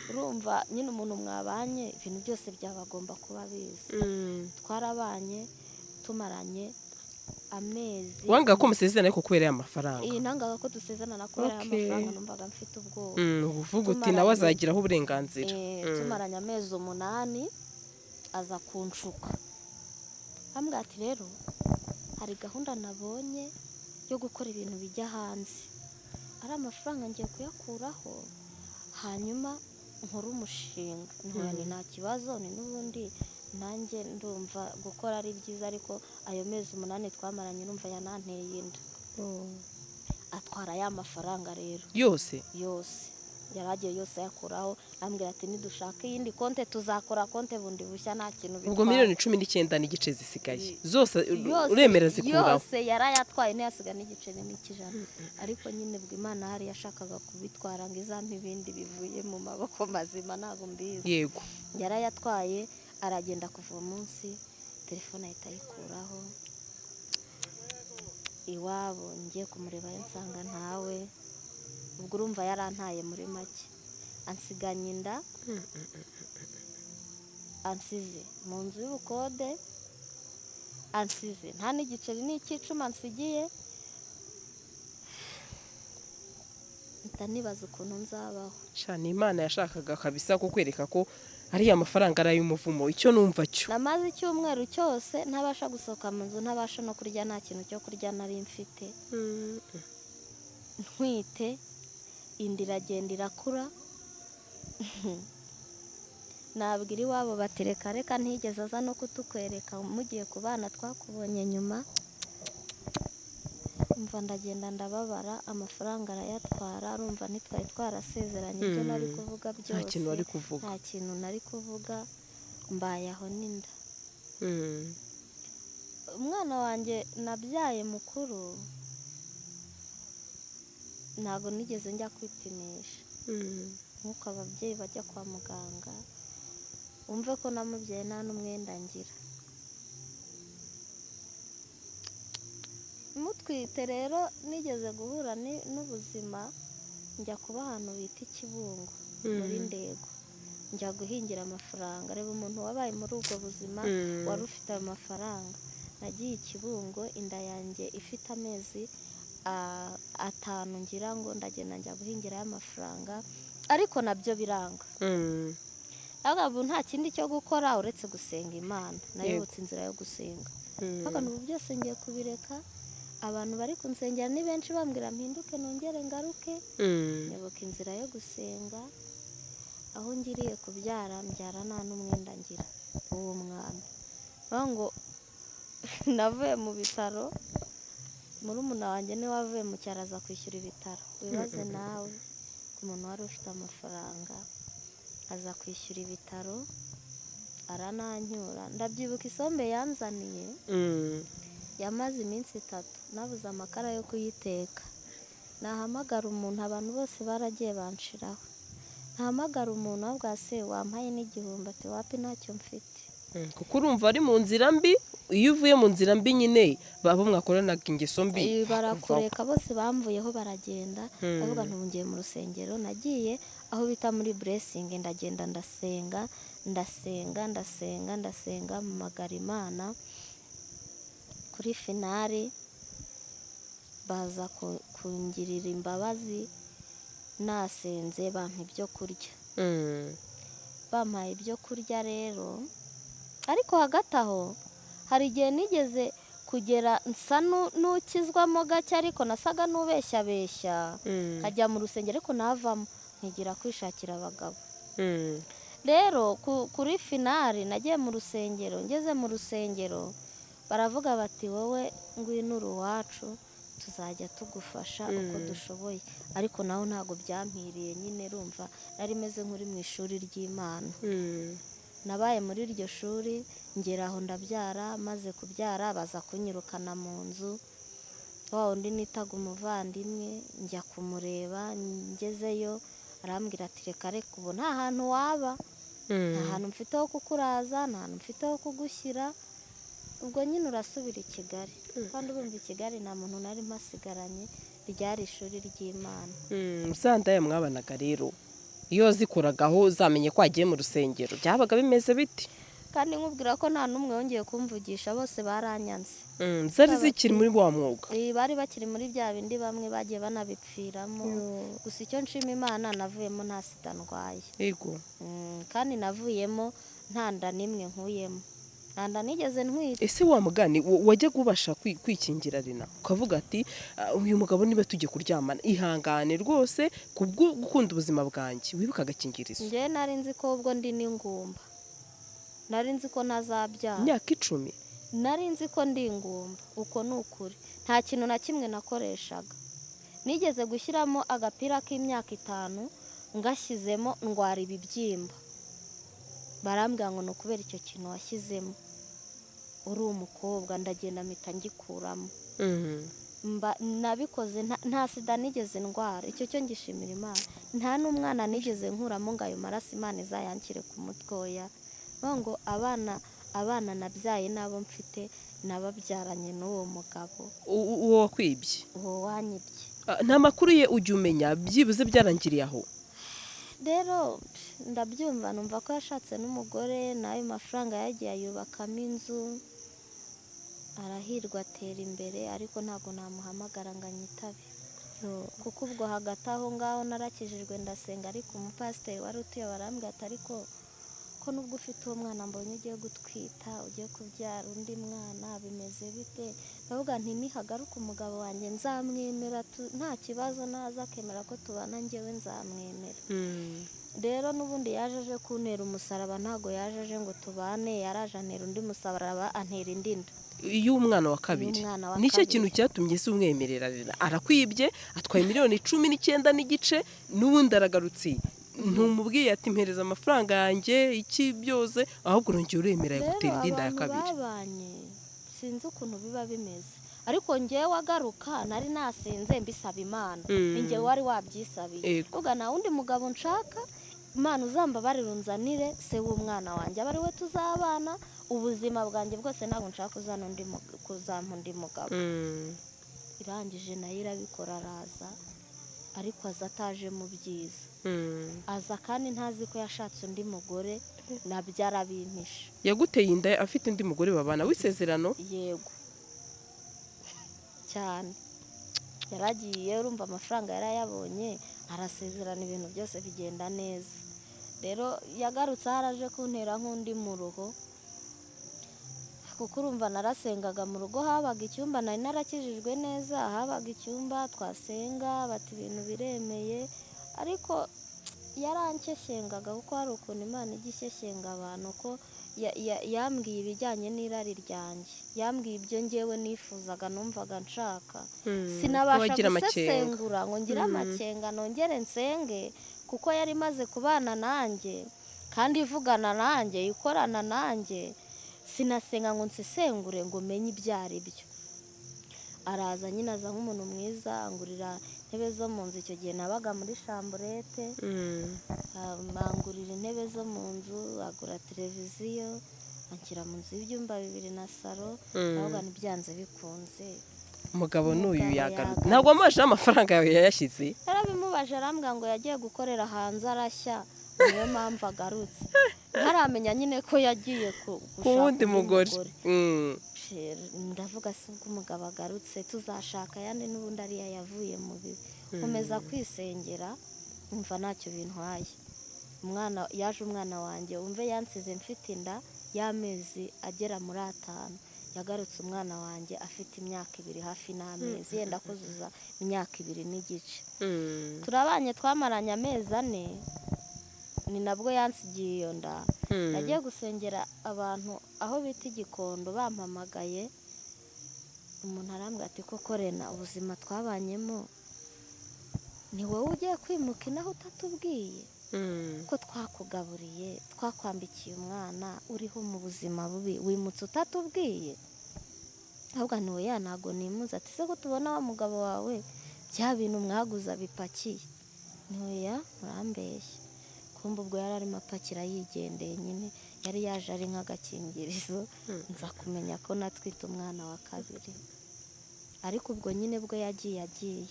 A: urumva nyine umuntu mwabanye ibintu byose byabagomba kuba bizi. Twarabanye, tumaranye amezi.
B: Wanga ko musezerana ariko kubera ya mafaranga?
A: Iyi, nangaga ko dusezerana kubera aya mafaranga, numvaga mfite ubwoba.
B: Uvuga uti nawe azagiraho uburenganzira.
A: Tumaranye amezi 8. Aza kunshuka, ambwira ati: "Rero hari gahunda nabonye yo gukora ibintu bijya hanze, ari amafaranga ngiye kuyakuraho, hanyuma nkore umushinga." Nti: "Nta kibazo." Ni n'ubundi nanjye ndumva gukora ari byiza, ariko ayo mezi 8 twamaranye, urumva yananteye inda. Atwara ya mafaranga rero.
B: Yose?
A: Yose yari agiye yose ayakuraho. Ambwira ati: "Nidushaka iyindi konte, tuzakora konte bundi bushya, nta kintu
B: Ubwo
A: bitwaye."
B: miliyoni 19.5 zisigaye zose
A: Yose.
B: Uremera zikuraho?
A: Yose yarayatwaye, ntiyasiga n'igiceri n'ikijana. Ariko nyine ubwo Imana hari yashakaga kubitwara ngo izampe ibindi bivuye mu maboko mazima, ntabwo mbizi. Yarayatwaye aragenda. Kuva uwo munsi telefone ahita ayikuraho. Iwabo ngiye kumureba nsanga ntawe. Ubwo urumva yarantaye muri make, ansiganya inda, ansize mu nzu y'ubukode, ansize nta n'igiceri n'icy'icumi ansigiye. Mpita nibaza ukuntu nzabaho.
B: Shana, Imana yashakaga kabisa kukwereka ko ariya mafaranga ari ay'umuvumo, icyo numva cyo.
A: Namaze icyumweru cyose ntabasha gusohoka mu nzu, ntabasha no kurya, nta kintu cyo kurya nari mfite. Ntwite, inda iragenda irakura. Nabwira iwabo bati: "Reka reka, ntigeze aza no kutukwereka, mugiye ku bana twakubonye nyuma." Mva ndagenda ndababara, amafaranga arayatwara. Arumva ntitwari twarasezeranye, ibyo nari kuvuga byose
B: Nta kintu wari kuvuga.
A: Nta kintu nari kuvuga. Mbaye aho n'inda. Umwana wanjye nabyaye mukuru, ntabwo nigeze njya kwipimisha nk'uko ababyeyi bajya kwa muganga. Wumve ko namubyaye nta n'umwenda ngira. Mutwite rero nigeze guhura n'ubuzima, njya kuba ahantu bita i Kibungo muri Ndego, njya guhingira amafaranga. Reba umuntu wabaye muri ubwo buzima, wari ufite ayo mafaranga. Nagiye i Kibungo inda yanjye ifite amezi 5 ngira ngo. Ndagenda njya guhingirayo amafaranga, ariko nabyo biranga. Ariko ubu nta kindi cyo gukora uretse gusenga Imana. Nayobotse inzira yo gusenga. Ariko ubu byose ngiye kubireka. Abantu bari kunsengera ni benshi, bambwira mpinduke nongere ngaruke. Nyoboka inzira yo gusenga. Aho ngiriye kubyara, mbyara nta n'umwenda ngira uwo mwana. Bavuga ngo navuye mu bitaro, murumuna wanjye niwe wavuye mu cyaro aza kwishyura ibitaro. Wibaze nawe ku muntu wari ufite amafaranga aza kwishyura ibitaro, arananyura. Ndabyibuka isombe yanzaniye, yamaze iminsi 3, nabuze amakara yo kuyiteka. Nahamagara umuntu, abantu bose baragiye banshiraho. Nahamagara umuntu ahubwo: "Se wampaye n'igihumbi?" Ati: "Wapi, ntacyo mfite."
B: Kuko urumva ari mu nzira mbi. Iyo uvuye mu nzira mbi nyine, babo mwakoranaga ingeso mbi
A: Barakureka. Bose bamvuyeho baragenda. Ndavuga nti: "Ubu ngiye mu rusengero." Nagiye aho bita muri Blessing, ndagenda ndasenga, ndasenga, ndasenga, ndasenga, mpamagara Imana. Kuri finale baza kungirira imbabazi, nasenze bampa ibyo kurya. Bampaye ibyo kurya rero, ariko hagati aho hari igihe nigeze kugera nsa n'ukizwamo gake, ariko nasaga n'ubeshyabeshya, nkajya mu rusengero, ariko navamo nkigira kwishakira abagabo. Rero kuri finale nagiye mu rusengero. Ngeze mu rusengero baravuga bati: "Wowe ngwino uri uwacu, tuzajya tugufasha uko dushoboye." Ariko naho ntabwo byampiriye nyine. Rumva nari meze nk'uri mu ishuri ry'Imana. Nabaye muri iryo shuri, ngera aho ndabyara. Maze kubyara baza kunyirukana mu nzu. Wa wundi nitaga umuvandimwe, njya kumureba, ngezeyo arambwira ati: "Reka reka, ubu nta hantu waba, nta hantu mfite ho kukuraza, nta hantu mfite ho kugushyira, ubwo nyine urasubira i Kigali." Kandi urumva i Kigali nta muntu nari mpasigaranye, ryari ishuri ry'Imana.
B: Za ndaya mwabanaga rero, iyo wazikoragaho zamenye ko wagiye mu rusengero, byabaga bimeze biti?
A: Kandi nkubwira ko nta n'umwe wongeye kumvugisha, bose baranyanze.
B: Zari zikiri muri wa mwuga?
A: Bari bakiri muri bya bindi, bamwe bagiye banabipfiramo. Gusa icyo nshima Imana, navuyemo nta sida ndwaye. Kandi navuyemo Nta nda n'imwe nkuyemo, nta nda nigeze ntwite.
B: Ese wa mugani wajyaga ubasha kwikingira Rena, ukavuga ati: "Ah, uyu mugabo niba tugiye kuryamana, ihangane rwose kubwo gukunda ubuzima bwanjye", wibuka agakingirizo?
A: Njyewe nari nzi ko ubwo ndi n'ingumba, nari nzi ko ntazabyara.
B: Imyaka 10?
A: Nari nzi ko ndi ingumba, uko ni ukuri. Nta kintu na kimwe nakoreshaga. Nigeze gushyiramo agapira k'imyaka 5, ngashyizemo ndwara ibibyimba. Barambwira ngo ni ukubera icyo kintu washyizemo uri umukobwa. Ndagenda mpita ngikuramo. Mba nabikoze nta sida nigeze ndwara, icyo cyo ngishimira Imana. Nta n'umwana nigeze nkuramo ngo ayo maraso Imana izayanshyire ku mutwe, oya. Bavuga ngo abana nabyaye n'abo mfite nababyaranye n'uwo mugabo.
B: Uwo wakwibye?
A: Uwo wanyibye.
B: Ah, nta makuru ye ujya umenya? Byibuze byarangiriye aho?
A: Rero ndabyumva, numva ko yashatse n'umugore, n'ayo mafaranga yagiye ayubakamo inzu, arahirwa, atera imbere, ariko ntabwo namuhamagara ngo anyitabe, kuko ubwo hagati aho ngaho narakijijwe, ndasenga, ariko umupasiteri wari utuye barambwira ati: "Ariko ko nubwo ufite uwo mwana mbonye ugiye gutwita, ugiye kubyara undi mwana, bimeze bite?" Ndavuga nti: "Nihagaruka umugabo wanjye nzamwemera, nta kibazo, naza akemera ko tubana njyewe nzamwemera." Rero n'ubundi yaje aje kuntera umusaraba, ntabwo yaje aje ngo tubane, yaraje antera undi musaraba, antera indi nda.
B: Y'umwana wa kabiri?
A: Y'umwana wa
B: Nicyo
A: kabiri.
B: kintu cyatumye se umwemerera Rena? Arakwibye, atwaye miliyoni 19.5, n'ubundi aragarutse, ntumubwiye ati: "Mpereza amafaranga yanjye", iki byose, ahubwo urongera uremera
A: Rero
B: gutera indi nda ya
A: abantu
B: kabiri.
A: babanye sinzi ukuntu biba bimeze, ariko ngewe agaruka nari nasenze mbisaba Imana. Ni ngewe wari wabyisabiye. Ubwo nta wundi mugabo nshaka, Imana uzambabarire unzanire se w'umwana wanjye, abe ari we tuzabana ubuzima bwanjye bwose, ntabwo nshaka kuzana undi kuzampa undi mugabo. Irangije nayo irabikora, araza, ariko aza ataje mu byiza. Aza kandi ntazi ko yashatse undi mugore, nabyo arabimpisha.
B: Yaguteye inda afite undi mugore babana w'isezerano?
A: Yego cyane. Yaragiye, urumva amafaranga yarayabonye, arasezerana, ibintu byose bigenda neza. Rero yagarutse aho araje kuntera nk'undi muruho, kuko urumva narasengaga mu rugo, habaga icyumba, nari narakijijwe neza, habaga icyumba twasenga, bati ibintu biremeye, ariko yaranshyeshyengaga, kuko hari ukuntu Imana ijya ishyeshyenga abantu, ko yambwiye ibijyanye n'irari ryanjye, yambwiye ibyo ngewe nifuzaga, numvaga nshaka, sinabasha
B: Wagira amakenga.
A: gusesengura ngo ngire amakenga nongere nsenge, kuko yari imaze kubana nanjye kandi ivugana nanjye, ikorana nanjye, sinasenga ngo nsesengure ngo menye ibyo ari byo. Araza nyine, aza nk'umuntu mwiza, angurira intebe zo mu nzu. Icyo gihe nabaga muri chambrette. Angurira intebe zo mu nzu, agura televiziyo, anshyira mu nzu y'ibyumba bibiri na salon. Ndavuga ntibyanze bikunze
B: Umugabo n'uyu
A: umugabo
B: yagarutse.
A: yagarutse.
B: Ntabwo wamubaje amafaranga yawe yayashyize?
A: Yarabimubaje, arambwira ngo yagiye gukorera hanze arashya, niyo mpamvu agarutse. Ntaramenya nyine ko yagiye
B: ku
A: gushaka
B: wundi
A: undi
B: mugore.
A: Ndavuga se ubwo umugabo agarutse tuzashaka ayandi, n'ubundi ariya yavuye mu bibi. Nkomeza kwisengera, numva ntacyo bintwaye. Umwana yaje, umwana wanjye, wumve, yansize mfite inda y'amezi agera muri 5. Yagarutse umwana wanjye afite imyaka 2 hafi n'amezi yenda kuzuza imyaka 2 n'igice. Turabanye, twamaranye amezi 4, ni nabwo yansigiye iyo nda. Nagiye gusengera abantu aho bita Igikondo, bampamagaye, umuntu arambwira ati: "Koko Rena, ubuzima twabanyemo, ni wowe ugiye kwimuka inaho utatubwiye? Ko twakugaburiye, twakwambikiye umwana, uriho mu buzima bubi, wimutse utatubwiye?" Ahubwo ni oya, ntabwo nimuze. Ati: "Se ko tubona wa mugabo wawe bya bintu mwaguze bipakiye?" Ni oya, murambeshya. Kumva ubwo yari arimo apakira yigendeye nyine, yari yaje ari nk'agakingirizo. Nza kumenya ko natwite umwana wa kabiri, ariko ubwo nyine bwo yagiye agiye.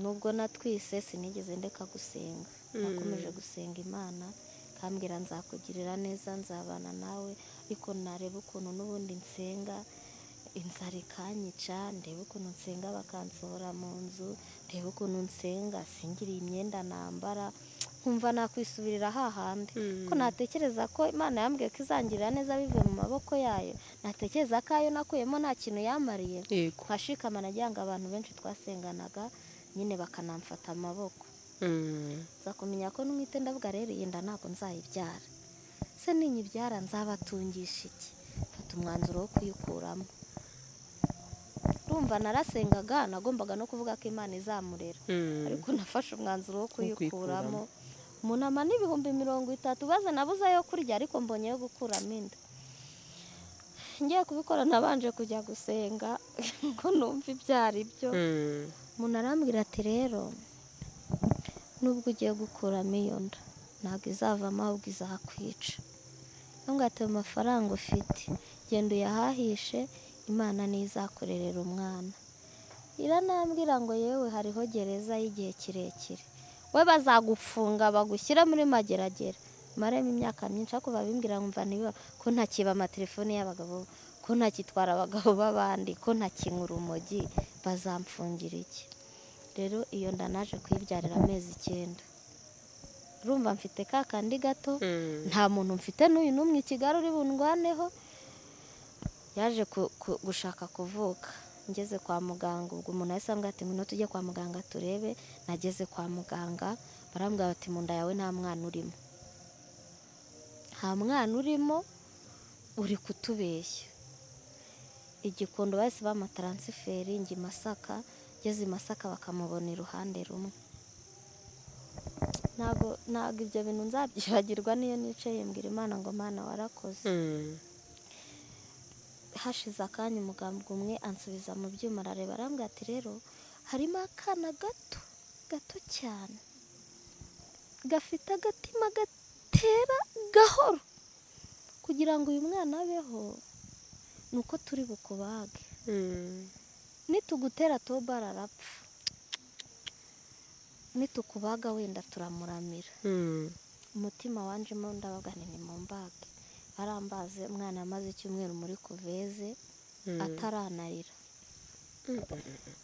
A: Nubwo natwise sinigeze ndeka gusenga, nakomeje gusenga Imana kambwira: "Nzakugirira neza, nzabana nawe." Ariko nareba ukuntu n'ubundi nsenga inzara ikanyica, ndebe ukuntu nsenga bakansohora mu nzu, ndebe ukuntu nsenga singiriye imyenda nambara. Nkumva nakwisubirira hahandi, ko natekereza ko Imana yambwiye ko izangirira neza bivuye mu maboko yayo, natekereza ko ayo nakuyemo nta kintu yamariye. Nkashikama, nagira ngo abantu benshi twasenganaga nyine bakanamfata amaboko. Nza kumenya ko ntwite, ndavuga rero iyi nda ntabwo nzayibyara, se ninyibyara nzabatungisha iki? Mfata umwanzuro wo kuyikuramo. Urumva narasengaga, nagombaga no kuvuga ko Imana izamurera, ariko nafashe umwanzuro wo kuyikuramo. Umuntu ama n'30,000 baze, nabuze ayo kurya, ariko mbonye yo gukuramo inda. Ngiye kubikora nabanje kujya gusenga ngo numve ibyo ari byo. Umuntu arambwira ati rero nubwo ugiye gukuramo iyo nda ntabwo izavamo, ahubwo izakwica. Nubwo ati ayo mafaranga ufite genda uyahahishe, Imana niyo izakurerera umwana. Iranambwira ngo yewe hariho gereza y'igihe kirekire, we bazagufunga bagushyira muri mageragere maremo imyaka myinshi. Ariko babimbwira nkumva ntibiba, ko ntakiba amatelefone y'abagabo, ko ntakitwara abagabo b'abandi, ko ntakinywa urumogi, bazamfungira iki? Rero iyo nda naje kuyibyarira amezi 9. Urumva mfite ka kandi gato, nta muntu mfite n'uyu n'umwe i Kigali uri bundwaneho. Yaje gushaka kuvuka ngeze kwa muganga, ubwo umuntu yahise ambwira ati ngwino tujye kwa muganga turebe. Nageze kwa muganga barambwira bati mu nda yawe nta mwana urimo, nta mwana urimo, uri kutubeshya. Igikondo bahise bampa taransiferi njya i Masaka, ngeze i Masaka bakamubona iruhande rumwe. Ntabwo ibyo bintu nzabyibagirwa, niyo nicaye mbwira Imana ngo Mana warakoze. Hashize akanya umuganga umwe ansubiza mu byuma, arareba arambwira ati rero harimo akana gato gato cyane gafite agatima gatera gahoro, kugira ngo uyu mwana abeho ni uko turi bukubage, nitugutera toba arapfa, nitukubaga wenda turamuramira. Umutima wanjemo ndabaga nti nimumbage. Barambaze, umwana amaze icyumweru muri kuveze ataranarira.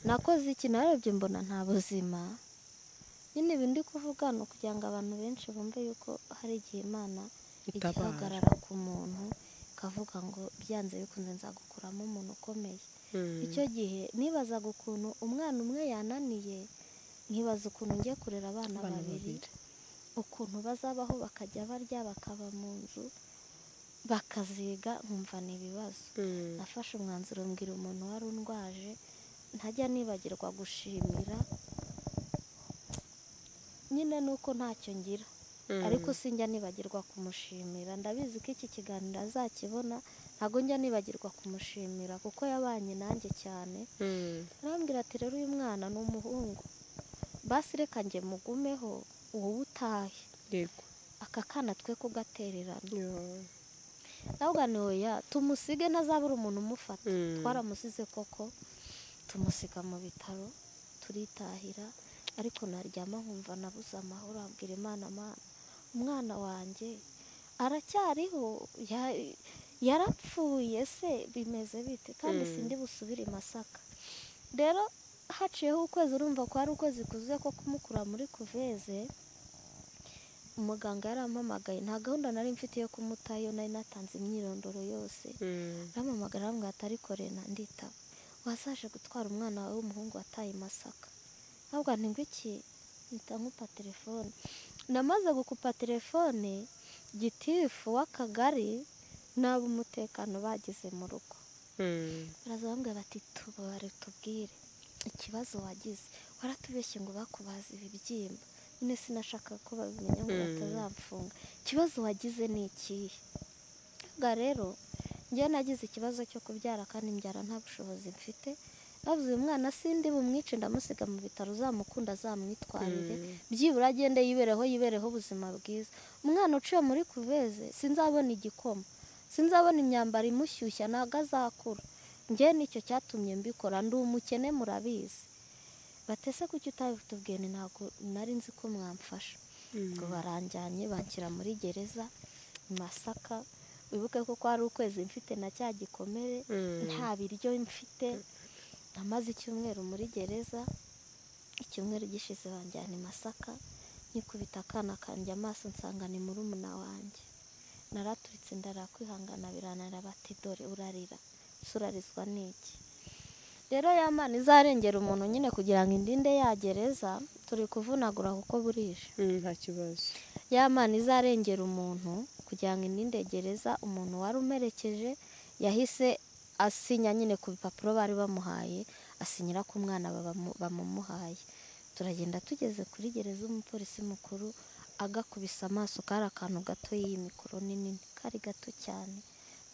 A: Nakoze iki? Narebye mbona nta buzima. Nyine ibi ndi kuvuga ni ukugira ngo abantu benshi bumve yuko hari igihe Imana
B: Itabara.
A: igihagarara ku muntu ikavuga ngo byanze bikunze nzagukuramo umuntu ukomeye. Icyo gihe nibazaga ukuntu umwana umwe yananiye, nkibaza ukuntu ngiye kurera abana
B: Abana
A: babiri,
B: babiri.
A: ukuntu bazabaho, bakajya barya, bakaba mu nzu, bakaziga, nkumva ni ibibazo. Nafashe umwanzuro mbwira umuntu wari undwaje, ntajya nibagirwa gushimira nyine nuko ntacyo ngira, ariko sinjya nibagirwa kumushimira. Ndabizi ko iki kiganiro azakibona, ntabwo njya nibagirwa kumushimira kuko yabanye nanjye cyane. Arambwira ati rero uyu mwana ni umuhungu, basi reka njye mugumeho wowe utahe, aka kana twe kugatererana. Ndavuga nti oya tumusige ntazabura umuntu umufata. Twaramusize koko, tumusiga mu bitaro turitahira, ariko naryama nkumva nabuze amahoro. Abwira Imana, Mana umwana wanjye aracyariho, yarapfuye se bimeze bite? Kandi sindi busubire i Masaka. Rero haciyeho ukwezi, urumva ko ari ukwezi kuzuye ko kumukura muri kuveze. Umuganga yarampamagaye, nta gahunda nari mfite yo kumutayo, nari natanze imyirondoro yose. Arampamagara arambwira ati ariko Rena nditaba, wazaje gutwara umwana wawe w'umuhungu wataye i Masaka? Ntabwo nti ngo iki, mpita nkupa telefone. Namaze gukupa telefone, gitifu w'akagari n'ab'umutekano bageze mu rugo baraza bambwira bati tubare tubwire ikibazo wagize, waratubeshye ngo bakubaze ibibyimba. Nyine sinashaka ko babimenya ngo batazamfunga. Ikibazo wagize ni ikihe? Ubwo rero njyewe nagize ikibazo cyo kubyara kandi mbyara nta bushobozi mfite. Bavuze uyu mwana sindi bumwice, ndamusiga mu bitaro, uzamukunda azamwitwarire, byibura agende yibereho, yibereho ubuzima bwiza. Umwana uciye muri kuveze sinzabona igikoma, sinzabona imyambaro imushyushya, ntabwo azakura. Njyewe nicyo cyatumye mbikora, ndi umukene murabizi. Batese kuki utabitubwiye? Ni ntabwo nari nzi ko mwamfasha. Ngo baranjyanye banshyira muri gereza i Masaka. Wibuke ko kwari ukwezi mfite na cya gikomere, nta biryo mfite. Namaze icyumweru muri gereza, icyumweru gishize banjyana i Masaka. Nyikubita akana kanjye amaso nsanga ni murumuna wanjye. Naraturitse ndarira, kwihangana birananira, bati dore urarira, ese urarizwa n'iki? Rero ya Mana izarengera umuntu nyine kugira ngo indinde ya gereza, turi kuvunagura kuko burije.
B: Nta kibazo.
A: Ya Mana izarengera umuntu kugira ngo indinde gereza, umuntu wari umerekeje yahise asinya nyine ku bipapuro bari bamuhaye, asinyira ko umwana bamumuhaye. Turagenda tugeze kuri gereza, umupolisi mukuru agakubisa amaso, kari akantu gato y'iyi mikoro nini, kari gato cyane.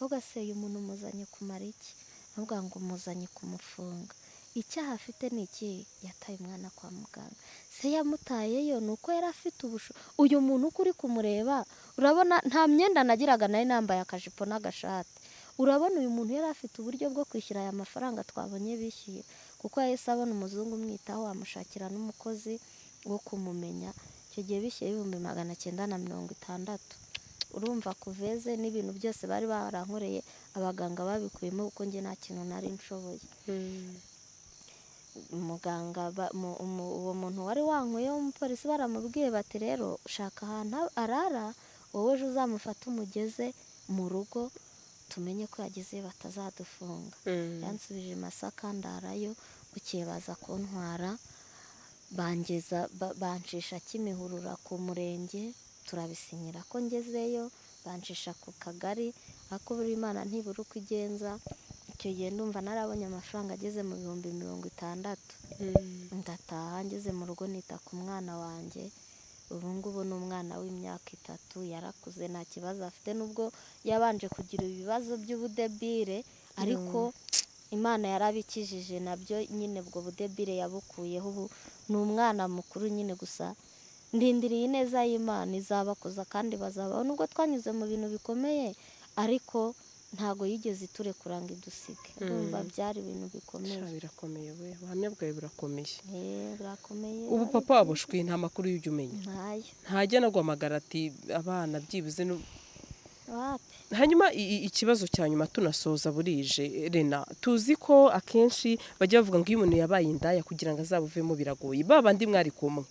A: Ugaseye umuntu umuzanye kumara iki? Avuga ngo umuzanye kumufunga. Icyaha afite ni iki? Yataye umwana kwa muganga. Se yamutayeyo ni uko yari afite uyu muntu uko uri kumureba, urabona nta myenda nagiraga, nari nambaye akajipo n'agashati. Urabona uyu muntu yari afite uburyo bwo kwishyura aya mafaranga twabonye bishyuye, kuko yahise abona umuzungu umwitaho, amushakira n'umukozi wo kumumenya. Icyo gihe bishyuye 960,000. Urumva kuveze n'ibintu byose bari barankoreye, abaganga babikuyemo kuko njye nta kintu nari nshoboye. Muganga uwo muntu wari wankuye w'umupolisi baramubwiye bati rero ushaka ahantu arara, wowe ejo uzamufate umugeze mu rugo tumenye ko yagezeyo batazadufunga. Yansubije i Masaka ndarayo, bukeye baza kuntwara bangeza bancisha Kimihurura ku murenge, turabisinyira ko ngezeyo, bancisha ku kagari, ariko buri Imana ntibura uko igenza. Icyo gihe ndumva narabonye amafaranga ageze mu 60,000. Ndataha ngeze mu rugo nita ku mwana wanjye. Ubu ngubu ni umwana w'imyaka 3, yarakuze nta kibazo afite, nubwo yabanje kugira ibibazo by'ubudebire, ariko Imana yarabikijije nabyo nyine, ubwo budebire yabukuyeho. Ubu ni umwana mukuru nyine, gusa ndindiriye ineza y'Imana izabakuza kandi bazabaho, nubwo twanyuze mu bintu bikomeye, ariko ntago yigeze iturekura ngo idusige. Urumva byari ibintu bikomeye.
B: Birakomeye we, ubuhamya bwawe burakomeye.
A: Birakomeye.
B: Ubu papa wabushwi nta makuru y'ibyo umenya?
A: Ntayo.
B: Ntajya no guhamagara ati abana byibuze
A: wapi.
B: Hanyuma ikibazo cya nyuma tunasoza burije, Rena, tuzi ko akenshi bajya bavuga ngo iyo umuntu yabaye indaya kugira ngo azabuvemo biragoye. Ba bandi mwari kumwe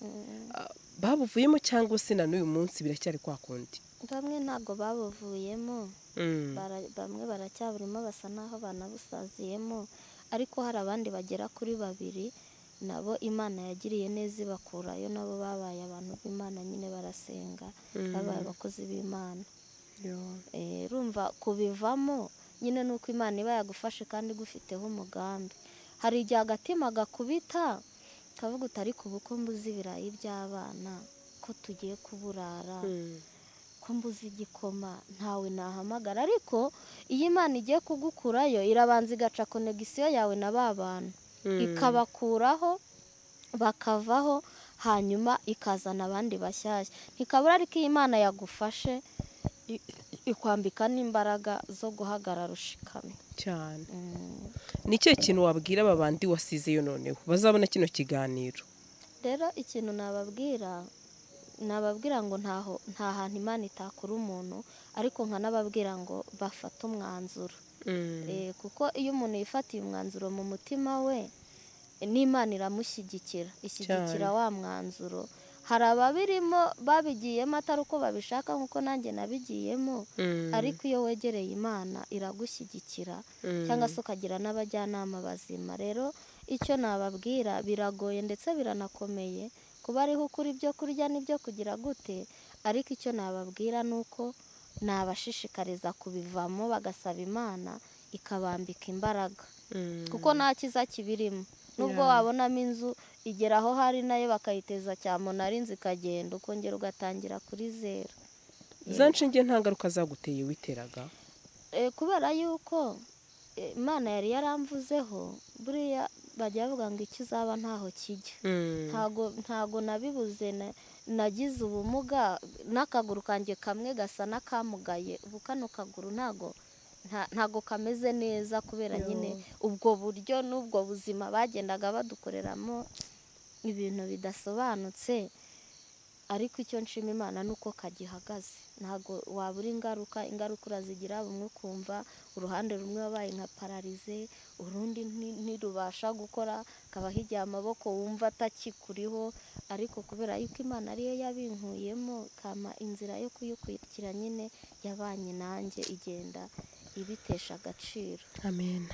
B: babuvuyemo cyangwa se na n'uyu munsi biracyari kwa kundi?
A: Bamwe ntabwo babuvuyemo, bamwe baracyaburimo basa naho banabusaziyemo, ariko hari abandi bagera kuri 2 nabo Imana yagiriye neza ibakurayo, nabo babaye abantu b'Imana nyine, barasenga, babaye abakozi b'Imana. Urumva kubivamo nyine nuko Imana iba yagufashe kandi igufiteho umugambi. Hari igihe agatima gakubita kavuga uti ariko ubu ko mbuze ibirayi by'abana, ko tugiye kuburara, ko mbuze igikoma, ntawe nahamagara. Ariko iyo Imana igiye kugukurayo irabanza igaca konegisiyo yawe na ba bantu, ikabakuraho bakavaho, hanyuma ikazana abandi bashyashya. Ntikabura, ariko iyo Imana yagufashe ikwambika n'imbaraga zo guhagarara ushikamye
B: cyane. Ni ikihe kintu wabwira aba bandi wasizeyo noneho bazabona kino kiganiro?
A: Rero ikintu nababwira ngo nta hantu Imana itakura umuntu, ariko nkanababwira ngo bafate umwanzuro. Kuko iyo umuntu yifatiye umwanzuro mu mutima we, n'Imana iramushyigikira, ishyigikira wa mwanzuro. Hari ababirimo babigiyemo atari uko babishaka nkuko nanjye nabigiyemo, ariko iyo wegereye Imana iragushyigikira, cyangwa se ukagira n'abajyanama bazima. Rero icyo nababwira, biragoye ndetse biranakomeye kuba ariho ukura ibyo kurya n'ibyo kugira gute, ariko icyo nababwira ni uko nabashishikariza kubivamo, bagasaba Imana ikabambika imbaraga, kuko nta cyiza kibirimo. Nubwo wabonamo inzu igera aho hari nayo bakayiteza cyamunara, inzu ikagenda, ukongera ugatangira kuri zero.
B: Za nshinge nta ngaruka zaguteye witeraga?
A: Kubera yuko Imana yari yaramvuzeho, buriya bajya bavuga ngo icyo uzaba ntaho kijya. Ntago nabibuze, nagize ubumuga n'akaguru kanjye kamwe gasa n'akamugaye, ubu kano kaguru ntago kameze neza kubera nyine ubwo buryo n'ubwo buzima bagendaga badukoreramo ibintu bidasobanutse. Ariko icyo nshima Imana ni uko kagihagaze, ntabwo wabura ingaruka. Ingaruka urazigira, bumwe ukumva uruhande rumwe wabaye nka pararize, urundi ntirubasha gukora, hakaba higiye amaboko wumva atakikuriho. Ariko kubera yuko Imana ariyo yabinkuyemo, ikampa inzira yo kuyikurikira nyine, yabanye nanjye igenda ibitesha agaciro.
B: Amen.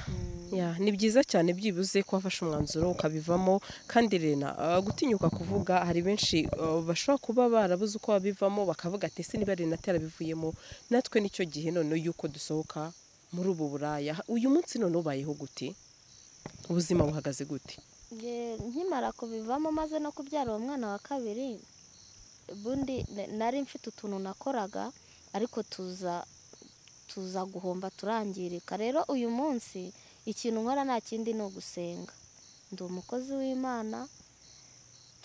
B: Ya, ni byiza cyane byibuze ko wafashe umwanzuro ukabivamo. Kandi Rena, gutinyuka kuvuga, hari benshi bashobora kuba barabuze uko babivamo, bakavuga ati ese niba Rena atarabivuyemo, natwe nicyo gihe noneho yuko dusohoka muri ubu buraya. Uyu munsi none ubayeho gute? Ubuzima buhagaze gute?
A: Nkimara kubivamo, maze no kubyara uwo mwana wa kabiri, ubundi nari mfite utuntu nakoraga, ariko tuza guhomba, turangirika. Rero uyu munsi ikintu nkora nta kindi, ni ugusenga. Ndi umukozi w'Imana,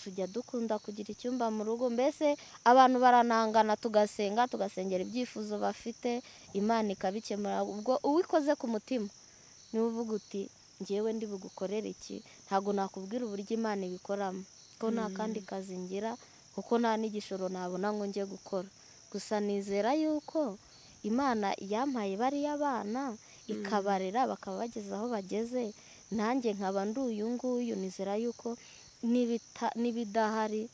A: tujya dukunda kugira icyumba mu rugo, mbese abantu baranangana, tugasenga, tugasengera ibyifuzo bafite, Imana ikabikemura. Ubwo uwikoze ku mutima niwe uvuga uti ngewe ndi bugukorere iki. Ntabwo nakubwira uburyo Imana ibikoramo, ko nta kandi kazi ngira, kuko nta n'igishoro nabona ngo njye gukora. Gusa nizera yuko Imana yampaye bariya bana, ikabarera bakaba bageze aho bageze, nanjye nkaba ndi uyu nguyu. Nizera yuko n'ibidahari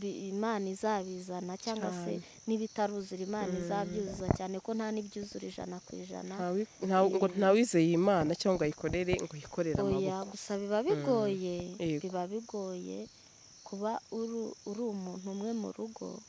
A: Imana izabizana, cyangwa se n'ibitaruzura Imana izabyuzuza, cyane ko nta n'ibyuzura 100%.
B: Ngo ntawizeye Imana cyangwa ngo ayikorere, ngo yikorere
A: Oya,
B: amaboko.
A: gusa biba bigoye, biba bigoye kuba uri umuntu umwe mu rugo,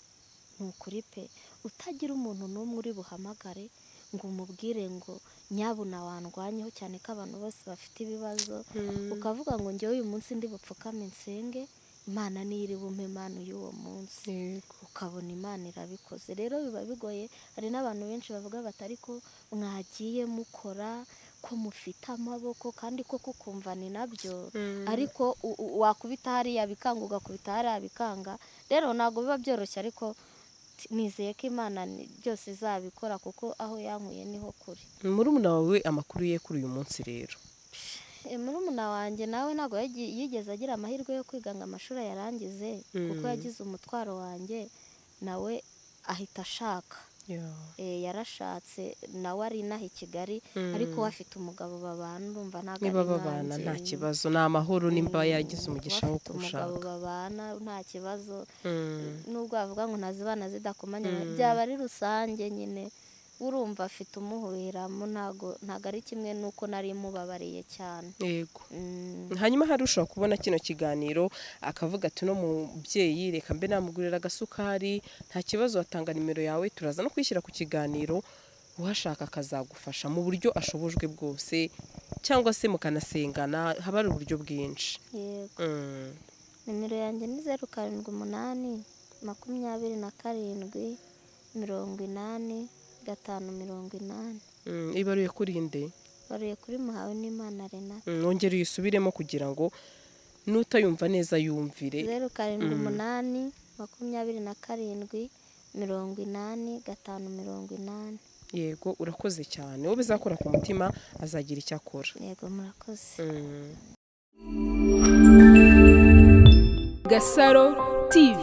A: ni ukuri pe, utagira umuntu n'umwe uri buhamagare ngo umubwire ngo nyabuna wandwanyeho, cyane ko abantu bose bafite ibibazo, ukavuga ngo njyewe uyu munsi ndi bupfukame nsenge Imana, niyo iri bumpe impano y'uwo munsi, ukabona Imana irabikoze. Rero biba bigoye. Hari n'abantu benshi bavuga bati ariko mwagiye mukora ko mufite amaboko, kandi koko ukumva ni nabyo, ariko wakubita hariya bikanga, ugakubita hariya bikanga. Rero ntabwo biba byoroshye, ariko nizeye ko Imana byose izabikora, kuko aho yankuye niho kure.
B: Murumuna wawe, amakuru ye kuri uyu munsi rero?
A: Murumuna wanjye nawe ntabwo yigeze agira amahirwe yo kwiga ngo amashuri ayarangize, kuko yagize umutwaro wanjye, nawe ahita ashaka. Yarashatse, nawe ari inaha i Kigali, ariko we afite umugabo babana, urumva ntabwo
B: Niba
A: ari
B: babana
A: nkanjye.
B: nta kibazo, ni amahoro, nimba yagize umugisha wo
A: Kuba afite umugabo
B: gushaka.
A: babana nta kibazo, nubwo bavuga ngo ntazibana zidakomanya, byaba ari rusange nyine, urumva afite umuhuriramo, ntago ari kimwe n'uko nari mubabariye cyane.
B: Yego. Hanyuma hari ushobora kubona kino kiganiro akavuga ati uno mubyeyi reka mbe namugurira agasukari, nta kibazo, watanga nimero yawe, turaza no kwishyira ku kiganiro, uhashaka akazagufasha mu buryo ashobojwe bwose, cyangwa se mukanasengana, haba hari uburyo bwinshi.
A: Yego. Nimero yanjye ni 0 7 8 27 80 5 80.
B: Ibaruye kuri nde?
A: Baruye kuri Muhawe n'Imana Renata.
B: Wongere uyisubiremo kugira ngo n'utayumva neza yumvire.
A: 0 7 8 27 80 5 80.
B: Yego, urakoze cyane. Wowe bizakora ku mutima azagira icyo akora.
A: Yego, murakoze.
C: Gasaro TV.